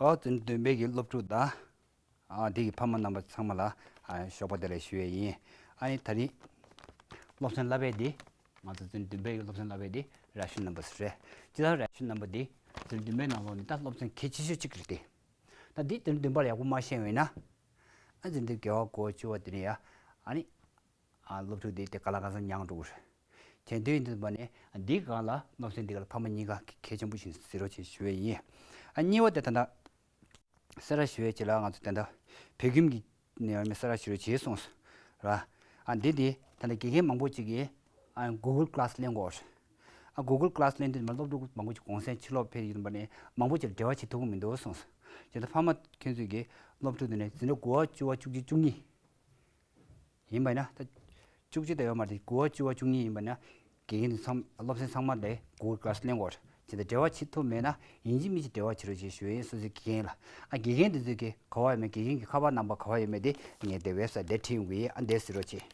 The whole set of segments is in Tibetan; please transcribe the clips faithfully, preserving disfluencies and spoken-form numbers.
ཨོ་འཛིན་གྲྭ་བདུན་པའི་གི་སློབ་ཕྲུག་དང་། ཨ་འདི་གི་ཕ་མ་རྣམ་པ་ཚང་མ་ལ་ཨ་ཞོགས་པ་བདེ་ལེགས་ཞུ་ཡས་ཡིན། ཨ་ནི་ད་རིང་སློབ་ཚན་བསླབ་པའི་འདི་ང་ཚོ་འཛིན་གྲྭ་བདུན་པའི་གི་སློབ་ཚན་བསླབ་པའི་འདི་རེ་ཤོན་ནམ་བར་རེད། སྤྱིར་བཏང་རེ་ཤོན་ནམ་བར་འདི་འཛིན་གྲྭ་བདུན་པའི་ནང་ལོགས་ནས་ད་སློབ་ཚན་གལ་ཆེ་ཤོས་གཅིག་རེད་དེ། ད་འདི་འཛིན་གྲྭ་བདུན་པ་ལ་ཡག་པོ་མ་ཤེས་པ་ཡིན་ན། ཨ་འཛིན་གྲྭ་བརྒྱད་པ་དགུ་པ་བཅུ་པ་དེ་ནས་ཡ། ཨ་ནི། ཨ་སློབ་ཕྲུག་དེ་དེ་ག་ལ་གང་འཚམ་ཉམས་འགྲོ་གི་རེད། དེ་འདྲ་ཡིན་དུས་པ་ནས་འདིའི་སྒང་ལ་སློབ་ཚན་འདི་ག་ལ་ཕ་མ་གཉིས་ཀ་གལ་ཆེན་པོ་ཞིག་གཟིགས་རོགས་བྱེད་ཞུ་ཡས་ཡིན། ཨ་གཉིས་པ་དེ་ད་ལྟ་གསལ་བསྒྲགས་ཞུ་ཡས་ཅིག་ལ། ང་ཚོ་ད་ལྟ་བོད་ཁྱིམ་གྱི་ནས་གསལ་བསྒྲགས་ཞུ་རོགས་བྱེད་གསུངས་སོང་ར། ཨ་འདི་དེ་ད་ལྟ་དགེ་རྒན་མང་པོ་ཅིག་གིས་ཨ་Google Class་ལེན་གོ། ཨ་Google Class་ལེན་དུས་མ་སློབ་ཕྲུག་མང་པོ་ཅིག་གུང་སེང་ཕྱི་ལོགས་ཕེབས་ཡོད་པ་ནས་མང་པོ་ཅིག་འབྲེལ་བ་བྱེད་ཐུབ་ཀྱི་མི་འདུག་གསུངས་སོང་། དེ་ལྟར་ཕ་མ་ཁྱེད་ཚོས་ཀྱིས་སློབ་ཕྲུག་དེ་ནས་འཛིན་གྲྭ་དགུ་པ་བཅུ་པ་བཅུ་གཅིག་བཅུ་གཉིས། ཡིན་པ་ཡིན་ན་ད། བཅུ་གཅིག་དེ་ཡོད་མ་རེད། དགུ་པ་བཅུ་པ་བཅུ་གཉིས་ཡིན་པ་ན། དགེ་རྒན་དེ་ཚང་སློབ་ཚན་ཚང་མ་ལས་Google Class་ལེན་དགོས་རེད། ཇི་ལྟར་འབྲེལ་བ་བྱེད་ཐུབ་མེད་ན་ཡིན་གཅིག་མིན་གཅིག་འབྲེལ་བ་བྱེད་རོགས་ཞེས་ཞུ་ཡིན། སོ་སོའི་དགེ་རྒན་ལ། ཨ་དགེ་རྒན་དེ་ཚོས་ཀྱི་ག་བ་ཡོད་མེད། དགེ་རྒན་གྱི་ཁ་པར་རྣམ་པ་ག་བ་ཡོད་མེད་དེ་ངས་དེ་ཝེབ་སའིཊ་དེ་བྲིས་ཡོང་གི་ཡིན། ཨ་འདིར་གཟིགས་རོགས་གྱིས།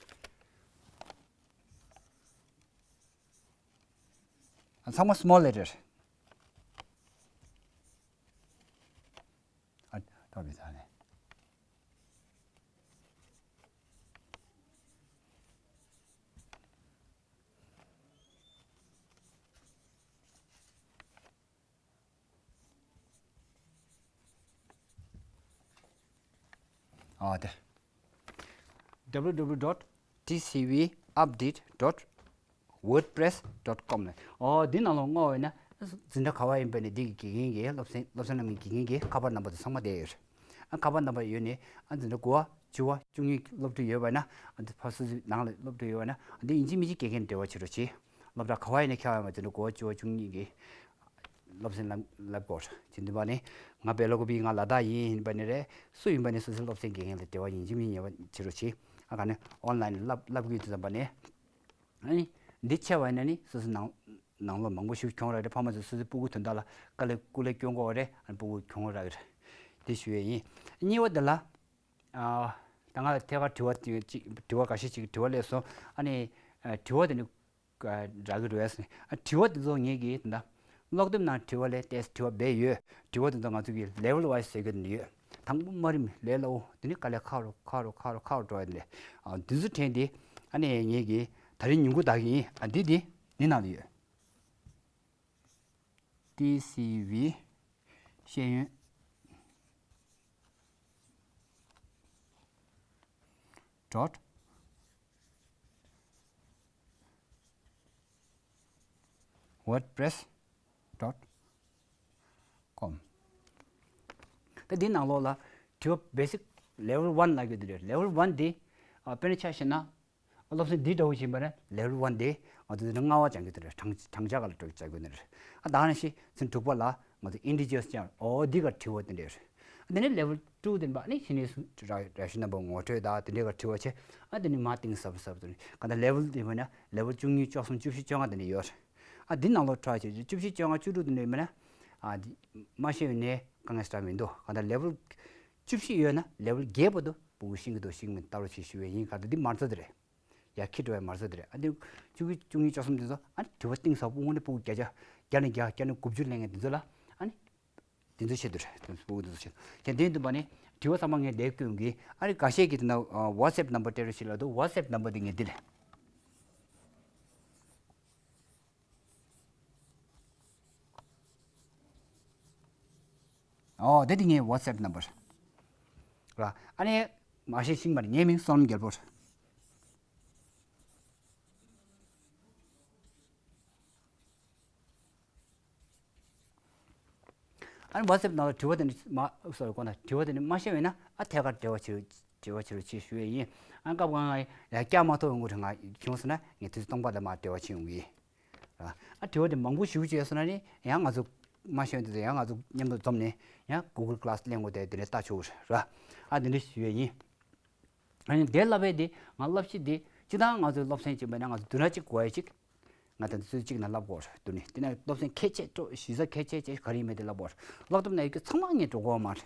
ཨ་ཚང་མ་small letter། ཨ་ད་བི་ད་ནས། ཨ་དེ། W W W dot T C V update dot wordpress dot com ནས། ཨོ་འདི་ནང་ལོགས་བསྔོགས་པ་ཡིན་ན། འཛིན་གྲྭ་ག་བ་ཡིན་པ་ནས་འདི་གི་དགེ་རྒན་གྱི་སློབ་ཚན་སློབ་ཚན་རྣམས་ཀྱི་དགེ་རྒན་གྱི་ཁ་པར་རྣམ་པ་དེ་ཚང་མ་བསྡད་ཡོད་རེད། ཨ་ཁ་པར་རྣམ་པ་ཡོད་ནས་ཨ་འཛིན་གྲྭ་དགུ་པ་བཅུ་པ་བཅུ་གཉིས་སློབ་ཕྲུག་ཡོད་པ་ན། ཨ་འདི་ཕར་སོ་སོའི་ནང་ལ་སློབ་ཕྲུག་ཡོད་པ་ན། ཨ་འདི་ཡིན་གཅིག་མིན་གཅིག་དགེ་རྒན་འབྲེལ་བ་བྱེད་རོགས་གྱིས། སློབ་གྲྭ་ག་བ་ཡིན་ནས་ཁྱེད་རང་ཡོང་བ་འཛིན་གྲྭ་དགུ་པ་བཅུ་པ་བཅུ་གཉིས་ཀྱི་སློབ་ཚན་བསླབ་བསླབ་དགོས། བྱེད་དུས་པ་ནི་ང་སྦེལ་ཀོབ་ཡིན། ང་ལ་དྭགས་ཡིན་ཡིན་པ་ནི་རེད། སུ་ཡིན་པ་ནི་སོ་སོའི་སློབ་ཚན་དགེ་རྒན་ལ་འབྲེལ་བ་ཡིན་གཅིག་མིན་གཉིས་བྱེད་རོགས་གྱིས། ཨ་ག་ནས་ཨོན་ལན་བསླབ་བསླབ་དགོས་དུས་ཙམ་པ་ནི། ཨ་ནི་འདི་ཆད་པ་ཡིན་ན་ནི་སོ་སོ་ནང་ནང་ལོགས་མང་པོ་ཞིག་གྱོང་རག་རེད། ཕ་མ་ཚོས་སོ་སོའི་སྤུ་གུ་དོན་དག་ལ་དཀའ་ལས་སྐུ་ལས་སྐྱོན་དགོས་པ་རེད། ཨ་ནི་སྤུ་གུ་གྱོང་རག་གི་རེད། དེ་ཞུ་ཡས་ཡིན། གཉིས་པ་འདི་ལ། ཨ་ད་ང་ཐད་ཀར་དྲི་བ་ཅིག་དྲི་བ་འགའ་ཤས་ཅིག་དྲི་བ་སླེབས་སོང་། ཨ་ནི་ཨ་དྲི་བ་དེ་ནི་རག་གི་རེད་ཟེར། ཨ་དྲི་བ་དེ་ཚོ་ངེད་ཀྱིས་ད་ལྟ་ཀློག་དེབ་ནང་དྲི་བ་ལས་ཏེས་དྲི་བ་སྦས་ཡོད། དྲི་བ་དེ་ཚོ་ང་ཚོ་གིས་level wise་ཟེར་གྱི་ཡོད། དང་པོ་དམའ་རིམ་ལས་སླ་པོ། དེ་ནི་དཀའ་ལས་ཁག་རུ་ཁག་རུ་ཁག་རུ་ཁག་རུ་འགྲོ་ཡ་དེ་ལས། ཨ་དེ་ཚོ་དྲན་ཏེ་ཨ་ནི་ངེད་ཀྱིས་ད་རིང་ཉིན་གུང་ད་གི་ཡིན། ཨ་འདི་འདི་འདི་ནང་ལ་ཡོད། T C V ཤེས་ཡོན་dot wordpress dot com། ད་འདི་ནང་ལོགས་ལ་དྲི་བ་basic level one་ལབ་ཀྱི་འདུག་རེད། Level one་འདི་ཨ་དཔེར་ན་ཆ་བཞག་ན། སློབ་ཚན་འདི་འདྲ་བོ་ཞིག་ཡིན་པ་ན་level one་དེ་ང་ཚོ་འདི་ལྔ་པ་སྦྱང་གི་འདུག་རེད། གྲངས་གྲངས་ཆ་སྒང་ལ་སྦྱང་གི་འདུག་རེད། ཨ་ད་ནང་བཞིན་ཚན་དྲུག་པ་ལ་ང་ཚོ་integers་སྦྱང་། ཨོ་འདི་ག་དྲི་བ་དེ་འདྲ་རེད། ཨ་དེ་ནས་level two་དེ་ཡིན་པ་ནི་གཞི་ནས་སུ་ར་rational number ངོ་སྤྲོད་དང་དེ་འདྲའི་ག་དྲི་བ་བྱས། ཨ་དེ་ནས་མར་གཏིང་ཟབ་ཟབ་དུ་གང་ལྟར་level་དེ་ཡིན་པ་ན་level བཅུ་གཉིས་བཅུ་གསུམ་བཅུ་བཞི་བཅོ་ལྔ་དེ་འདྲ་ཡོད་རེད། ཨ་འདི་ནང་ལོགས་try་བྱས་བཅུ་བཞི་བཅོ་ལྔ་བཅུ་དྲུག་དེ་འདྲ་ཡིན་པ་ན། ཨ་འདི་མ་ཤེས་པ་ཡིན་ན་དཀའ་ངལ་ཞེ་དྲག་མི་འདུག་གང་ལྟར་level བཅུ་བཞི་ཡོད་ན་level་བརྒྱད་བར་དུ་སྤུ་གུ་ཤེས་ཀྱི་འདུག་ཤེས་ཀྱི་མི་འདུག་ལྟ་རོགས་བྱེད་ཞུ་བ་ཡིན། ག་ད་འདི་མ་རྩ་དེ་རེད། ཡར་འཁྱེར་འགྲོ་བའི་མ་རྩ་དེ་རེད། ཨ་འདི་བཅུ་གཉིས་བཅུ་གཉིས་བཅུ་གསུམ་དེ་ཚོ་ཨ་ནི་དྲི་བ་གཏིང་ཟབ་པོ་དངོས་གནས་སྤུ་གུ་བརྒྱ་ཆ་བརྒྱ་ནས་བརྒྱ་བརྒྱ་ནས་དགུ་བཅུ་ལེན་མཁན་དེ་ཚོ་ལ་ཨ་ནི་དེ་ཚོ་བཤད་དུ་རེད། དེ་ཚོ་སྤུ་གུ་དེ་ཚོ་བཤད་དེ་འདི་འདུག་པ་ནི་དྲི་བ་ཚང་མ་ངས་འདིར་བཀོད་ཡོང་གི། ཨ་ནི་འགའ་ཤས་ཀྱིས་དེ་ན་WhatsApp number་སྤྲད་རོགས་ཞེས་ལབ་འདུག WhatsApp number་དེ་ངས་འདི་རེད། ཨོ་དེ་དེ་ངའི་WhatsApp number་ར། ཨ་ནི་མ་ཤེས་ཤིང་མར་ངའི་མིང་བསོད་ནམས་རྒྱལ་པོ་རེད། ཨ་ནི་WhatsApp་ནང་ལ་དྲི་བ་དེ་འདྲ་མ་སོ་གོ་ན་དྲི་བ་དེ་འདྲ་མ་ཤེས་པ་ཡིན་ན་ཨ་ཐད་ཀར་འབྲེལ་བ་བྱེད་འབྲེལ་བ་བྱེད་རོགས་ཞེས་ཞུ་ཡས་ཡིན། ཨ་སྐབས་ང་ང་ཡ་བསྐྱར་མ་ཐོབ་ཡོང་གི་རེད། ང་བྱུང་སོང་ན་ངས་དུས་ཚོད་སྟོང་པ་དང་མར་འབྲེལ་བ་བྱེད་ཡོང་གི་ཡིན། ར། ཨ་དྲི་བ་དེ་མང་པོ་ཞིག་བྱས་སོང་ན་ནི་ཡང་ང་ཚོ་མ་ཤེས་དུས་ཡང་ང་ཚོ་མཉམ་དུ་འཛོམས་ནས་ཡང་Google Class་གླེང་དགོས་དེ་དེ་འདྲ་ལྟ་ཆོག་ར། ཨ་དེ་འདྲ་ཞུ་ཡས་ཡིན། ཨ་ནི་དེ་བསླབ་པའི་དེ་ང་བསླབ་གཞི་དེ་སྤྱིར་བཏང་ང་ཚོའི་སློབ་ཚན་གཅིག་མིན་ན་ང་ཚོ་བདུན་ཕྲག་གཅིག་འགོར་ཡས་གཅིག་ང་ད་ཚོད་གཅིག་ན་བསླབ་དགོས་ར་འདུག་ནི་དེ་ན་སློབ་ཚན་ཁྱད་ཆེ་སྤྲོ་གཞི་རྩ་ཁྱད་ཆེ་ཆེ་ག་རེ་ཡིན་མིན་དེ་བསླབ་དགོས་ར། སློབ་གྲྭ་ན་ཡོད་ཀྱི་ཚང་མ་ངས་འགྲོ་དགོས་མ་རེད།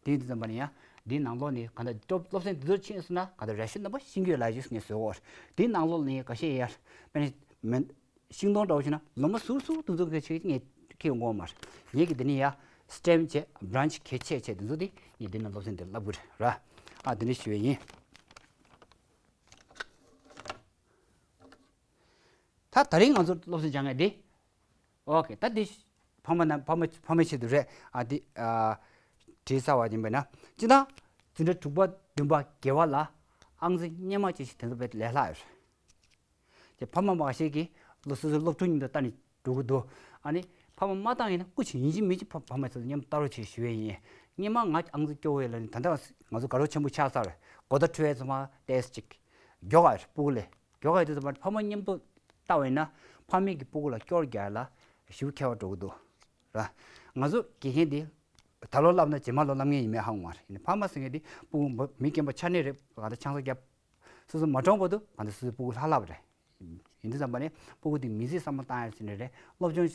དེ་ཡིན་དུས་ཙམ་པ་ནི་ཡང་དེའི་ནང་ལོགས་ནས་གང་ལྟར་སློབ་སློབ་ཚན་དེ་ཚོ་ཕྱིན་སོང་ན་གང་ལྟར་རེ་ཤོན་རྣམ་པ་ཤེས་ཀྱི་ཡོད་ལ་ཞིག་ངས་བཟོས་དགོས་ར། དེའི་ནང་ལོགས་ནས་འགའ་ཤས་ཡར་དཔེར་ན་མིན། ཤིང་སྡོང་འདྲ་བོ་ཞིག་ན་ལོ་མ་ཟུར་ཟུར་དུ་འཛུགས་མཁན་ཞིག་ངས་ཁྱེད་ངོ་མར་ངེད་ཀྱི་འདི་ནི་ཡ་ སི་ཊེམ་བྱས། བྷི་རན་ཆི་གལ་ཆེ་ཆེ་དེ་ཚོ་དེ་ངས་འདི་ན་སློབ་ཚན་འདིར་བསླབ་དགོས་རེད་ར། ཨ་དེ་འདྲ་ཞུ་ཡས་ཡིན། ད་ད་རིང་ང་ཚོ་སློབ་ཚན་སྦྱང་མཁན་འདི། ཨོ་ཁེ། ད་འདི་ཕ་མ་ན་ཕ་མ་ཕ་མའི་ཆེད་དུ་རེད། ཨ་འདི་ཨ་བྲིས་ཚར་བ་ཡིན་པས་ན། སྤྱིར་བཏང་འཛིན་གྲྭ་དྲུག་པ་བདུན་པ་བརྒྱད་པ་ལ་ཨང་རྩིས་སྔོན་མ་ཅིག་ཞིག་དེ་ཚོ་དཔེ་ལས་སླ་ཡོད་རེད། དེ་ཕ་མ་མང་ཤས་ཀྱིས་སློབ་སོ་སོའི་སློབ་ཕྲུག་མཉམ་དུ་ལྟ་ནས་འགྲོ་གི་འདུག་ཨ་ནི་ཕ་མ་མ་བཏང་ཡིན་ན་སྐུ་མཁྱེན་ཡིན་གཅིག་མིན་གཅིག་ཕ་ཕ་མ་ཚོ་མཉམ་དུ་ལྟ་རོགས་བྱེད་ཞུ་ཡས་ཡིན། སྔོན་མ་ང་ཨང་རྩིས་སྐྱོར་བ་ཡིན་ལབ་ནས། ད་ལྟ་ང་ཚོ་དགའ་རབ་ཆེན་པོ་ཆགས་ཚར་རེད། གོ་བརྡ་འཕྲོད་ཡས་ཚང་མ་ཏོག་ཙམ་ཅིག་མགྱོགས་པ་རེད། སྤུ་གུ་ལས་མགྱོགས་པ་ཡོད་དུས་ཙམ་པ་ཕ་མ་མཉམ་དུ་ལྟ་བ་ཡིན་ན་ཕ་མས་ཀྱི་སྤུ་གུ་ལ་སྐྱོར་རྒྱག་ཡ་ལ་ཞེ་པོ་ཁྱད་པར་འགྲོ་གི་འདུག་ར། ང་ཚོ་དགེ་རྒན་འདི་ད་ལོ་བསླབ་ན་རྗེས་མ་ལོ་བསླབ་མཁན་ཡིན་མིན་ཧ་གོ་མ་རེད། ཡིན་ནའི་ཕ་མ་ཟེར་མཁན་འདི་སྤུ་གུ་མི་རྒན་པ་ཆ་གནས་རེད། གང་ལྟར་ཆང་ས་བརྒྱབ། སོ་སོ་མ་གྲོངས་བར་དུ་གང་ལྟར་སོ་སོའི་སྤུ་གུ་ལྷག་ལྷག་རེད། ཡིན་དུས་ཙམ་པ་ནས་སྤུ་གུ་དེ་མི་ཚེ་བསམ་བློ་བཏང་ཡ་ཟེར་ནས་རེད། སློབ་སྦྱོང་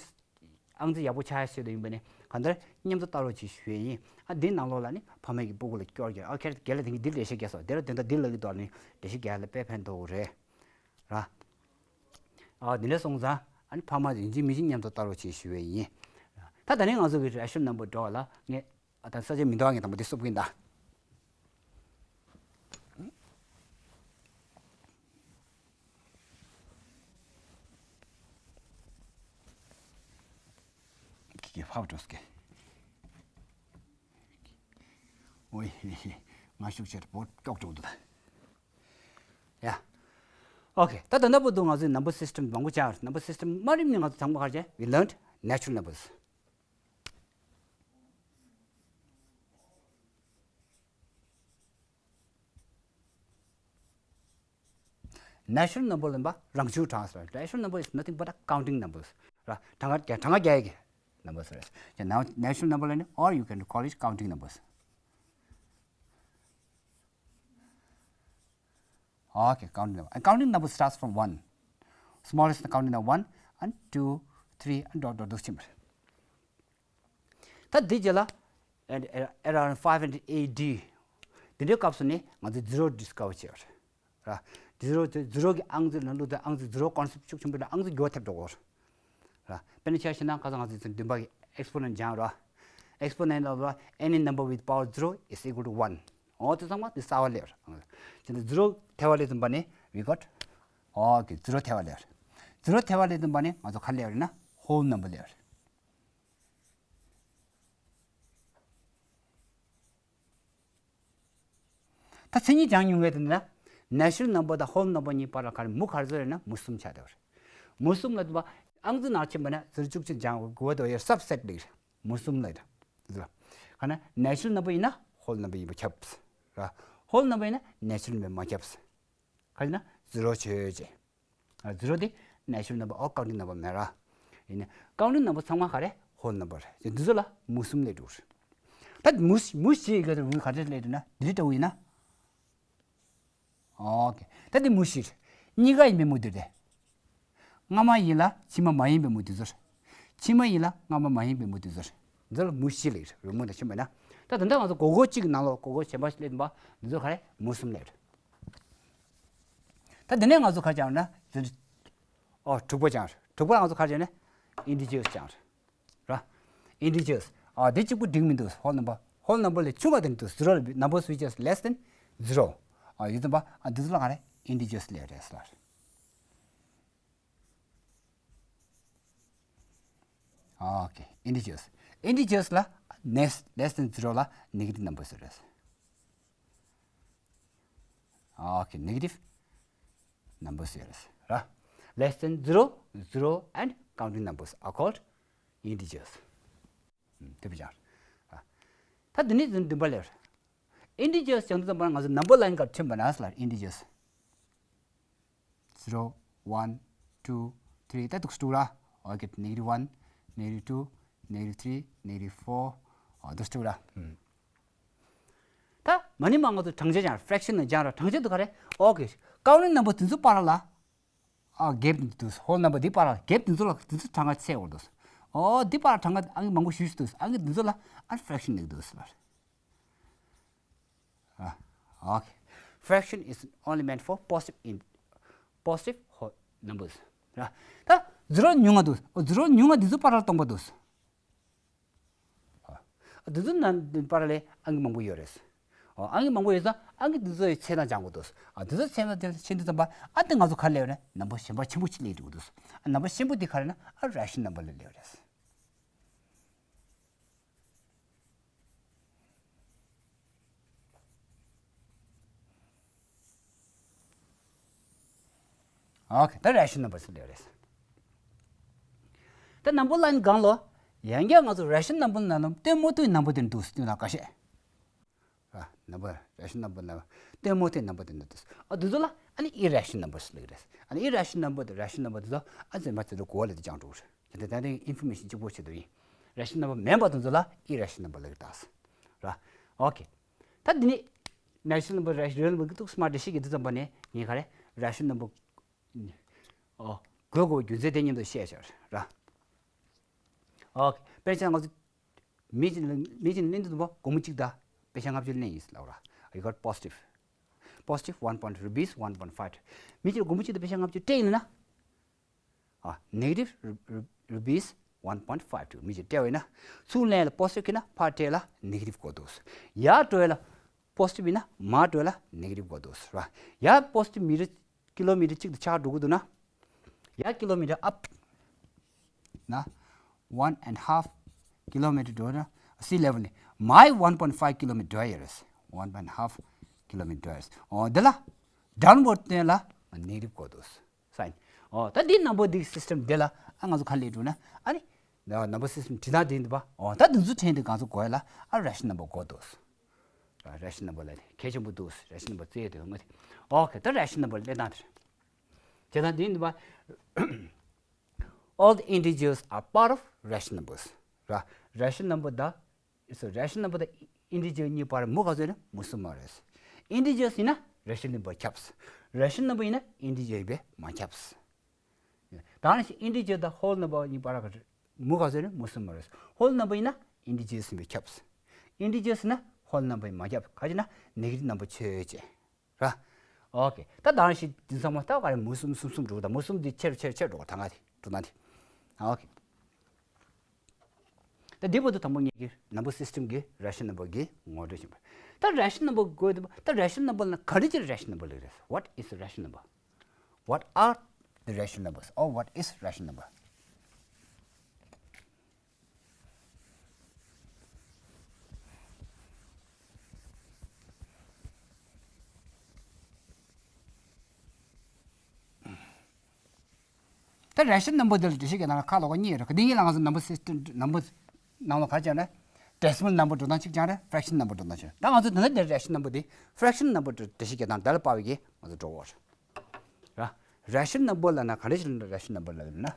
ཨང་རྩིས་ཡག་པོ་ཆགས་ཡ་ཆེད་དུ་ཡིན་པ་ནས་གང་ལྟར་མཉམ་དུ་ལྟ་རོགས་བྱེད་ཞུ་ཡས་ཡིན། ཨ་འདི་ནང་ལོགས་ལ་ནི་ཕ་མས་ཀྱི་སྤུ་གུ་ལ་སྐྱོར་རྒྱག་ཨ་ཁྱེད་རྒན་ལགས་དེ་གིས་འདི་འགྲེལ་བཤད་རྒྱག་སོང་། དེ་ལ་དེ་འདྲ་འདི་ལབ་ཀྱི་འདུག་ལབ་ནས་འགྲེལ་བཤད་རྒྱག་ཡ་ལ་དཔེ་ཕན་ཐོགས་རེད་ར། ཨ་འདི་འདྲ་སོང་ཙང་ཨ་ནི་ཕ་མ་ཡིན་གཅིག་མིན་གཅིག་མཉམ་དུ་ལྟ་རོགས་བྱེད་ཞུ་ཡས་ཡིན། ད་ད་ནི་ང་ཚོ་གི་རེ་ཤོན་ནམ་བར་འགྲོ་བ་ལ་ངས་ཨ་ད་ས་ཆ་མི་འདུག་ཨ་ངས་དང་པོ་འདི་བསུབ་ཀྱིན་གདའ། ཁྱེད་ཀྱིས་ཕབ་འགྲོ་སྐད། ཨོའི་ཧི་ཧི། ང་ཤུགས་ཆེར་བོད་ཀྱོག་ཀྱོག་འདུག་ད། ཡ། ཨོ་ཁེ། ད་ད་ལྟ་བར་དུ་ང་ཚོས་ནམ་བར་སི་སི་ཊེམ་མང་པོ་སྦྱངས་རེད། ནམ་བར་སི་སི་ཊེམ་དམའ་རིམ་ནས་ང་ཚོ་ཚང་མ་ག་རེ་བྱས། We learned natural numbers. Natural number ལབ་པ་རང་བྱུང་གྲངས་ཟེར། Natural number is nothing but a counting numbers. ར། གྲངས་ཀ་རྒྱག་གྲངས་ཀ་རྒྱག་ཡག་གི་numbers རེད། ཡང་ན་natural number ལབ་ནི། Or you can call it counting numbers. Okay, counting number. And counting number starts from one. Smallest counting number one and two, three and dot dot འདུག་ཕྱིན་པ་རེད། ད་འདི་རྗེས་ལ་at, at around five hundred A D འདི་འདྲའི་སྐབས་སུ་ནི་ང་ཚོས་zero discover བྱས་པ་རེད། ར། zero དེ་zero གི་ཨང་རྩིས་ལ་བླུགས་དུས་ཨང་རྩིས་zero concept ཤུགས་ཆེན་པོ་ལ་ཨང་རྩིས་འགྱུར་བ་ཐེབས་འགྲོ་གི་རེད། ར། དཔེར་ན་ཆ་བཞག་ན་ཁ་སང་ང་ཚོས་བདུན་པ་གི་exponent སྦྱངས་ར། Exponent of any number with power zero is equal to one. ཨོ་དེ་ཚང་མ་དེ་གསར་པ་སླེབས་ར། དེ་ནས་zero ཐལ་བ་སླེབས་ཙམ་པ་ནི་we got. ཨོ་ཁེ། zero ཐལ་བ་སླེབས་ར། zero ཐལ་བ་སླེབས་ཙམ་པ་ནི་ང་ཚོ་ག་སླེབས་རེད་ན་whole number སླེབས་ར། ད་མཚན་ཉིད་སྦྱང་མྱོང་མཁན་དེ་ནི་natural number དང་whole number གཉིས་བར་ལ་ག་རེ་མུ་ག་རེ་ཟེར་ན་མུ་གསུམ་ཆགས་བསྡད་པ་རེད། མུ་གསུམ་ལབ་དུས་ཨང་རྩིས་ནང་ཕྱིན་པ་ན་ཟེར་བཅུ་གཅིག་སྦྱང་དགོས་དོ་ཡོད། སབ་སེ་ཊི་ལབ་ཀྱི་རེད། མུ་གསུམ་ལབ་ཀྱི་རེད། ག་ན་natural number ཡིན་ན་whole number ཡིན་པ་ཁྱབ་ར། whole number ཡིན་ན་natural number མ་ཁྱབ། ག་རེ་ན་zero ཆོས་ཅན། ཨ་zero དེ་natural number or counting number མེད་ར། ཡིན་ན་counting number ཚང་མ་ག་རེ་whole number རེད། འདི་ཚོ་ལ་མུ་གསུམ་སླེབས་འགྲོ་རེད། ད་མུ་མུ་བཞི་ཡི་ག་རེ་ག་རེ་སླེབས་འགྲོ་ན་འདི་འདྲ་བོ་ཡིན་ན། ཨོ་ཁེ། ད་འདི་མུ་བཞི་རེད། གཉིས་ཀ་ཡིན་པའི་མུ་འདི་རེད། སྔ་མ་ཡིན་ལ་ཕྱི་མ་མ་ཡིན་པའི་མུ་འདི་ཚོ་རེད། ཕྱི་མ་ཡིན་ལ་སྔ་མ་མ་ཡིན་པའི་མུ་འདི་ཚོ་རེད། འདི་ལ་མུ་བཞི་ལབ་རེད། མུ་དང་ཕྱི་མ་ཡིན་ན། ད་ད་ལྟ་ང་ཚོ་སྒོར་སྒོར་གཅིག་གི་ནང་ལོགས་སྒོར་སྒོར་གཞན་པ་ཞིག་སླེབས་པ་འདི་ཚོ་ག་རེ་མུ་གསུམ་སླེབས་རེད། ད་དེ་ནས་ང་ཚོ་ག་རེ་སྦྱངས་ན་འདི། ཨོ་དྲུག་པ་སྦྱངས་རེད། དྲུག་པ་ང་ཚོ་ག་རེ་སྦྱངས་ན་integers སྦྱངས་རེད། ར། integers ཨ་འདི་གཅིག་པུ་འགྲིག་མི་འདུག whole number whole number ལས་ཆུང་བ་དེ་འདུག zero ལ་numbers which is less than zero ཨ་ཡོད་ཙམ་པ་ཨ་འདི་ཚོ་ལ་ག་རེ་integers ལབ་རེད་ཟེར། ཨོ་ཁེ། integers integers ལ་less less than zero ལ་negative numbers ཟེར་རེད། ཨོ་ཁེ། negative numbers ཟེར་ར། Less than zero, zero and counting numbers are called integers. ཨུམ། དེ་བས་ཀྱང་། ཨ། ད་འདི་ནས་བདུན་པ་ལས། integers སྦྱང་དུས་ཙམ་པ་ང་ཚོ་number line ག་ཁྲིམས་པ་ན་ལ་integers zero, one, two, three ད་འདུག་སེ་དྲུག་ར། ཨོ་ཁེ། negative one, negative two, negative three, negative four ཨོ་འདུག་སེ་དྲུག་ར། ཨུམ། ད་མ་ནི་མ་ང་ཚོ་གྲངས་ཆ་སྦྱང་fraction ནང་སྦྱང་ར། གྲངས་ཆ་དུ་ག་རེ། ཨོ་ཁེ། counting number དེ་ཚོ་བར་ལ། ཨ་gap དེ་འདུག whole number འདི་བར་ལ་gap དེ་ཚོ་ལ་དེ་ཚོ་གྲངས་ཀ་ཚད་འོར་འདུག་ཨོ་འདི་བར་གྲངས་ཀ་ཨང་མང་པོ་ཞུ་ཞུ་འདུག་ཨང་གི་འདི་ཚོ་ལ་ཨ་fraction ནི་འདུག་ལ། ཨ་ཨོ་ཁེ། fraction is only meant for positive in positive whole numbers ར། ད་zero ཉུང་ང་འདུག་ཨོ་zero ཉུང་ང་འདི་ཚོ་བར་ལ་སྟོང་པ་འདུག་ཨ། འདི་ཚོ་ནང་བར་ལ་ཨང་ཀི་མང་པོ་ཡོད་རེད། ཨོ། ཨང་ཀི་མང་པོ་ཡོད་ཙང་ཨང་ཀི་འདི་ཚོའི་ཚད་དང་སྦྱང་དགོས་འདུག་ཨ། འདི་ཚོའི་ཚད་དང་ཕྱིན་དུས་ཙམ་པ་ཨ་དེ་ང་ཚོ་ག་རེ་ལབ་ཡོད་ན་ནམ་བར་གཞན་པ་ཆེན་པོ་གཅིག་སླེབས་འགྲོ་གི་འདུག་ཨ། ནམ་བར་ཆེན་པོ་འདི་ག་རེ་ན་ཨ་rational number ལ་སླེབས་ཡོད་རེད། ཨོ་ཁེ། ད་rational number ཟེར་ལེ་རེད། ད་number line གང་ལོ། ཡང་བསྐྱར་ང་ཚོ་rational number ནང་ནང་སྟོན་མ་ཐུབ་number དེ་འདུག་སྟོན་ན་ཁ་ཤས། ར། number rational number ནང་སྟོན་མ་ཐུབ་number དེ་འདུག་ཨ། དེ་ཚོ་ལ་ཨ་ནི་irrational numbers ལབ་རེད། ཨ་ནི་irrational number དང་rational number དེ་ཚོ་ཨ་ཚོད་མ་ཚོད་དུ་གོ་བ་ལ་དེ་སྦྱང་འགྲོ་གི་རེད། དེ་ལྟ་དེ་information གཅིག་པོ་ཆེད་དུ་ཡིན། rational number མིན་པ་དེ་ཚོ་ལ་irrational number ལབ་ཀྱི་རེད་ད། ར། ཨོ་ཁེ། ད་འདི་ནི་rational number rational number གི་ཏོག་ཙམ་འགྲེལ་བཤད་ཀྱི་དུས་ཙམ་པ་ནས་ངས་ག་རེ་rational number ཨོ་དགོས་དགོས་རྒྱུ་མཚན་དེ་མཉམ་དུ་བཤད་བྱ་ར། ཨོ་ཁེ། དཔེར་ན་ང་ཚོ་མི་གཅིག་ལ་མི་གཅིག་ལ་ལེན་དུས་ཙམ་པ་སྒོར་མོ་གཅིག་དང་པེ་ཤ་ལྔ་བཅུ་ལེན་ཡིན་ལབ་ར། I got positive positive one point rupees one point five། མི་གཅིག་ལ་སྒོར་མོ་གཅིག་དང་པེ་ཤ་ལྔ་བཅུ་སྤྲད་ཡིན་ན། ཨ། negative rupees one point five two། མི་གཅིག་སྤྲད་པ་ཡིན་ན། ཚུར་ལེན་ལ་positive ཁེལ་ན་ཕར་སྤྲད་ལ་negative དགོས་འདུག་ཡར་འགྲོ་ཡ་ལ་positive ཡིན་ན་མར་འགྲོ་ཡ་ལ་negative དགོས་འདུག་ར། ཡར་positive meter kilometer གཅིག་ཏུ་ཆགས་འགྲོ་གི་འདུག་ན། ཡར་kilometer up ན་one and half kilometer འགྲོ་ན་sea level ནས་མར་one point five kilometer འགྲོ་ཡ་རེད། One and half kilometer འགྲོ་ཡ་རེད། ཨོ་འདི་ལ་downward སྟོན་ལ་negative དགོས་འདུག sign། ཨོ་ད་འདི་number འདི་system འདི་ལ་ཨ་ང་ཚོ་ག་རེ་ལབ་འགྲོ་ན་ཨ་ནི་number system འབྲི་སྟངས་འདི་འདི་པ། ཨོ་ད་འདི་ཚོ་ཕྲན་དུ་ང་ཚོ་དགོས་ཡ་ལ་ཨ་rational number དགོས་འདུག rational number ལ་གལ་ཆེན་པོ་འདུག rational number རྩིས་དེ་ངོ་དེ། ཨོ་ཁེ། ད་rational number ལབ་སྟངས་དེ་རེད། བྱས་ཙང་འདི་འདི་པ། All the integers are part of rational numbers ར། rational number དང་། so rational number དང་integer གཉིས་བར་མུ་ག་ཚོད་ཡིན་ན་མུ་གསུམ་མ་རེད། integers ཡིན་ན་rational number ཁྱབ། rational number ཡིན་ན་integer ཡིན་པས་མ་ཁྱབ། ད་ནི་integer དང་whole number གཉིས་བར་ག་མུ་ག་ཚོད་ཡིན་ན་མུ་གསུམ་མ་རེད། whole number ཡིན་ན་integers ཡིན་པས་ཁྱབ། integers ཡིན་ན་whole number ཡིན་མ་ཁྱབ། ག་ཅི་ན་negative number ཆོས་ཅན། ར། ཨོ་ཁེ། ད་ད་ནི་འདི་ཚང་མ་ད་ག་རེ་མུ་གསུམ་གསུམ་གསུམ་འགྲོ་ད་མུ་གསུམ་འདི་ཆེར་ཆེར་ཆེར་འགྲོ་ད་ང་དེ་འགྲོ་ན་དེ། ཨོ་ཁེ། ད་འདི་བར་དུ་དང་པོ་ངེད་ཀྱི་number system གི་rational number གི་ངོ་སྤྲོད་བྱུང་བ། ད་rational number དགོས་འདུག་ད་rational number ལ་ག་རེ་ཅིག་rational number ལབ་རེད། What is rational number? What are the rational numbers? Or what is rational number? ད་rational number འདི་ལ་འགྲེལ་བཤད་རྒྱག་སྟངས་ཁ་ལོག་གཉིས་ཡོད་རེད། འདི་གཉིས་ལ་ང་ཚོ་number system number ནང་ལ་ག་རེ་བྱས་ན་decimal number འགྲོ་སྟངས་གཅིག་ཀྱང་རེད། fraction number འགྲོ་སྟངས་གཅིག་རེད། ད་ང་ཚོ་ད་ལྟ་འདིར་rational number འདི་fraction number འགྲོ་འགྲེལ་བཤད་རྒྱག་སྟངས་འདི་ལ་དཔག་པའི་གི་ང་ཚོ་འགྲོ་གི་ཡོད་རེད། ར། rational number ལབ་ན་ག་འདྲ་ཞིག་ལབ་ན་rational number ལབ་ན།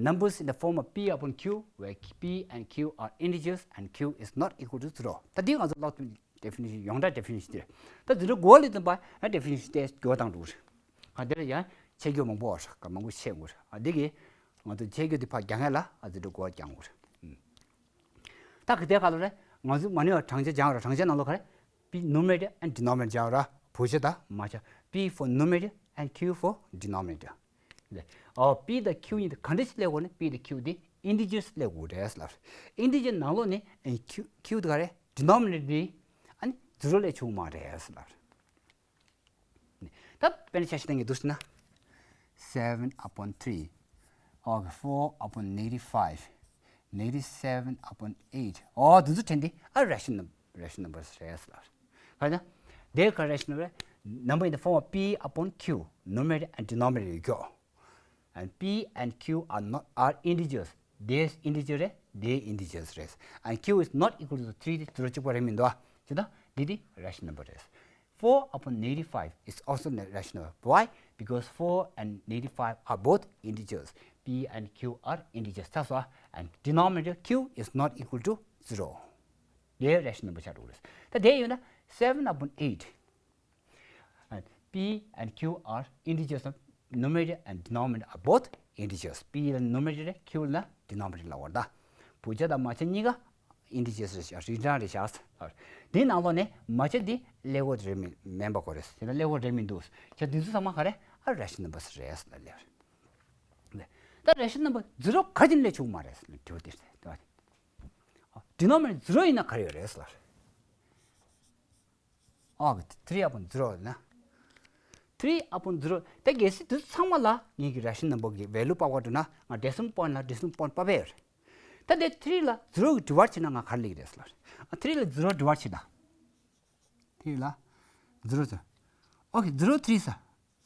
Numbers in the form of P upon Q, where P and Q are integers and Q is not equal to zero. ད་འདི་ང་ཚོ་ཀློག་དུས་definition ཡོངས་གྲགས་definition དེ་རེད། ད་འདི་འདྲ་གོ་ལ་དུས་ཙམ་པ་ཡང་definition དེ་འགྱུར་བ་བཏང་འགྲོ་གི་རེད། ཨ་འདི་ལ་ཡང་ཆད་འགྱུར་མང་པོ་ཡོད་རེད། མང་པོ་ཆད་འགྲོ་གི་རེད། ཨ་འདི་གིས་ང་ཚོ་ཆད་འགྱུར་དེ་ཕར་རྒྱག་མཁན་ལ་ཨ་འདི་འདྲ་གོ་བ་རྒྱག་དགོས་རེད། ད་གི་དེ་ག་ལ་རེད། ང་ཚོ་མ་ཎི་བ་བགྲང་བྱ་སྦྱང་ར། བགྲང་བྱ་ནང་ལོགས་ག་རེ། P numerator and denominator སྦྱང་ར། བུ་ཆ་དང་མ་ཆ། P for numerator and Q for denominator. ཨོ་P དང་Q གཉིས་དེ་ག་འདྲ་ཞིག་སླེབས་དགོས་ན། P དང་Q དེ་integers སླེབས་དགོས་རེད་ལབ། Integer ནང་ལོགས་ནས་Q Q དེ་ག་རེ། Denominator དེ་ཨ་ནི་zero སླེབས་ཆོག་མ་རེད་ལབ། ད་དཔེར་ན་ཆ་ཞིག་བཏང་གི་འདུག་ཟེར་ན། seven upon three. Okay, four upon negative five. Negative seven upon eight. ཨོ་དེ་ཚོ་དྲན་དེ་ཨ་rational rational numbers རེད་ལབ། ག་ན་དེ་ག་rational number རེད། Number in the form of P upon Q, numerator and denominator ཡོད་ཀྱོ། And P and Q are not, are integers. དེ་integer རེད། དེ་integers རེད། And Q is not equal to three དེ་zero གཅིག་པ་རེད་མི་འདུག་ཨ། ཅི་ད་འདི་དེ་rational number རེད། Four upon negative five is also a rational number. Why? Because four and negative five are both integers, p and q are integers. ཚར་སོང་། And denominator q is not equal to zero. དེ་rational number ཆགས་འགྲོ་གི་རེད། ད་དེ་ཡོད་ན་seven upon eight, and p and q are integers. Numerator and denominator are both integers. p ལ་numerator རེད། q ལ་denominator ལབ་པ་རེད། ད་བུ་ཆ་དང་མ་ཆ་གཉིས་ཀ་integers རེད་ཤག་རིགས་གྲངས་རེད་ཤག་དེའི་ནང་ལོགས་ནས་མ་ཆ་འདི་level རེད་མིན་མིན་པ་གོ་རེད། དེ་ན་level རེད་མི་འདུག་བྱས་ཙང་འདི་ཚོ་ཚང་མ་ག་རེ། ཨ་rational numbers རེད་ལབ་ལབ་རེད། ད་rational number zero ག་རེ་བྱས་ནས་སླེབས་བྱུང་མ་རེད་ལབ་དྲི་བ་དེ་རེད། denominator zero ཡིན་ན་ག་རེ་ཡོད་རེད་ལབ། ཨོ་three upon zero ཡིན་ན། three upon zero དེ་གལ་སྲིད་དེ་ཚང་མ་ལ་ངེད་ཀྱི་rational number གི་value དཔག་པ་འགྲོ་ན་ང་decimal point ལ་decimal point དཔག་པ་ཡོད་རེད། ད་དེ་three ལ་zero གི་divide བྱས་ན་ང་ག་རེ་སླེབས་ཀྱི་རེད་ལབ། ཨ་three ལ་zero divide བྱེད་ད། three ལ་zero ཟེར། ཨོ་ཁེ་zero three ཟེར།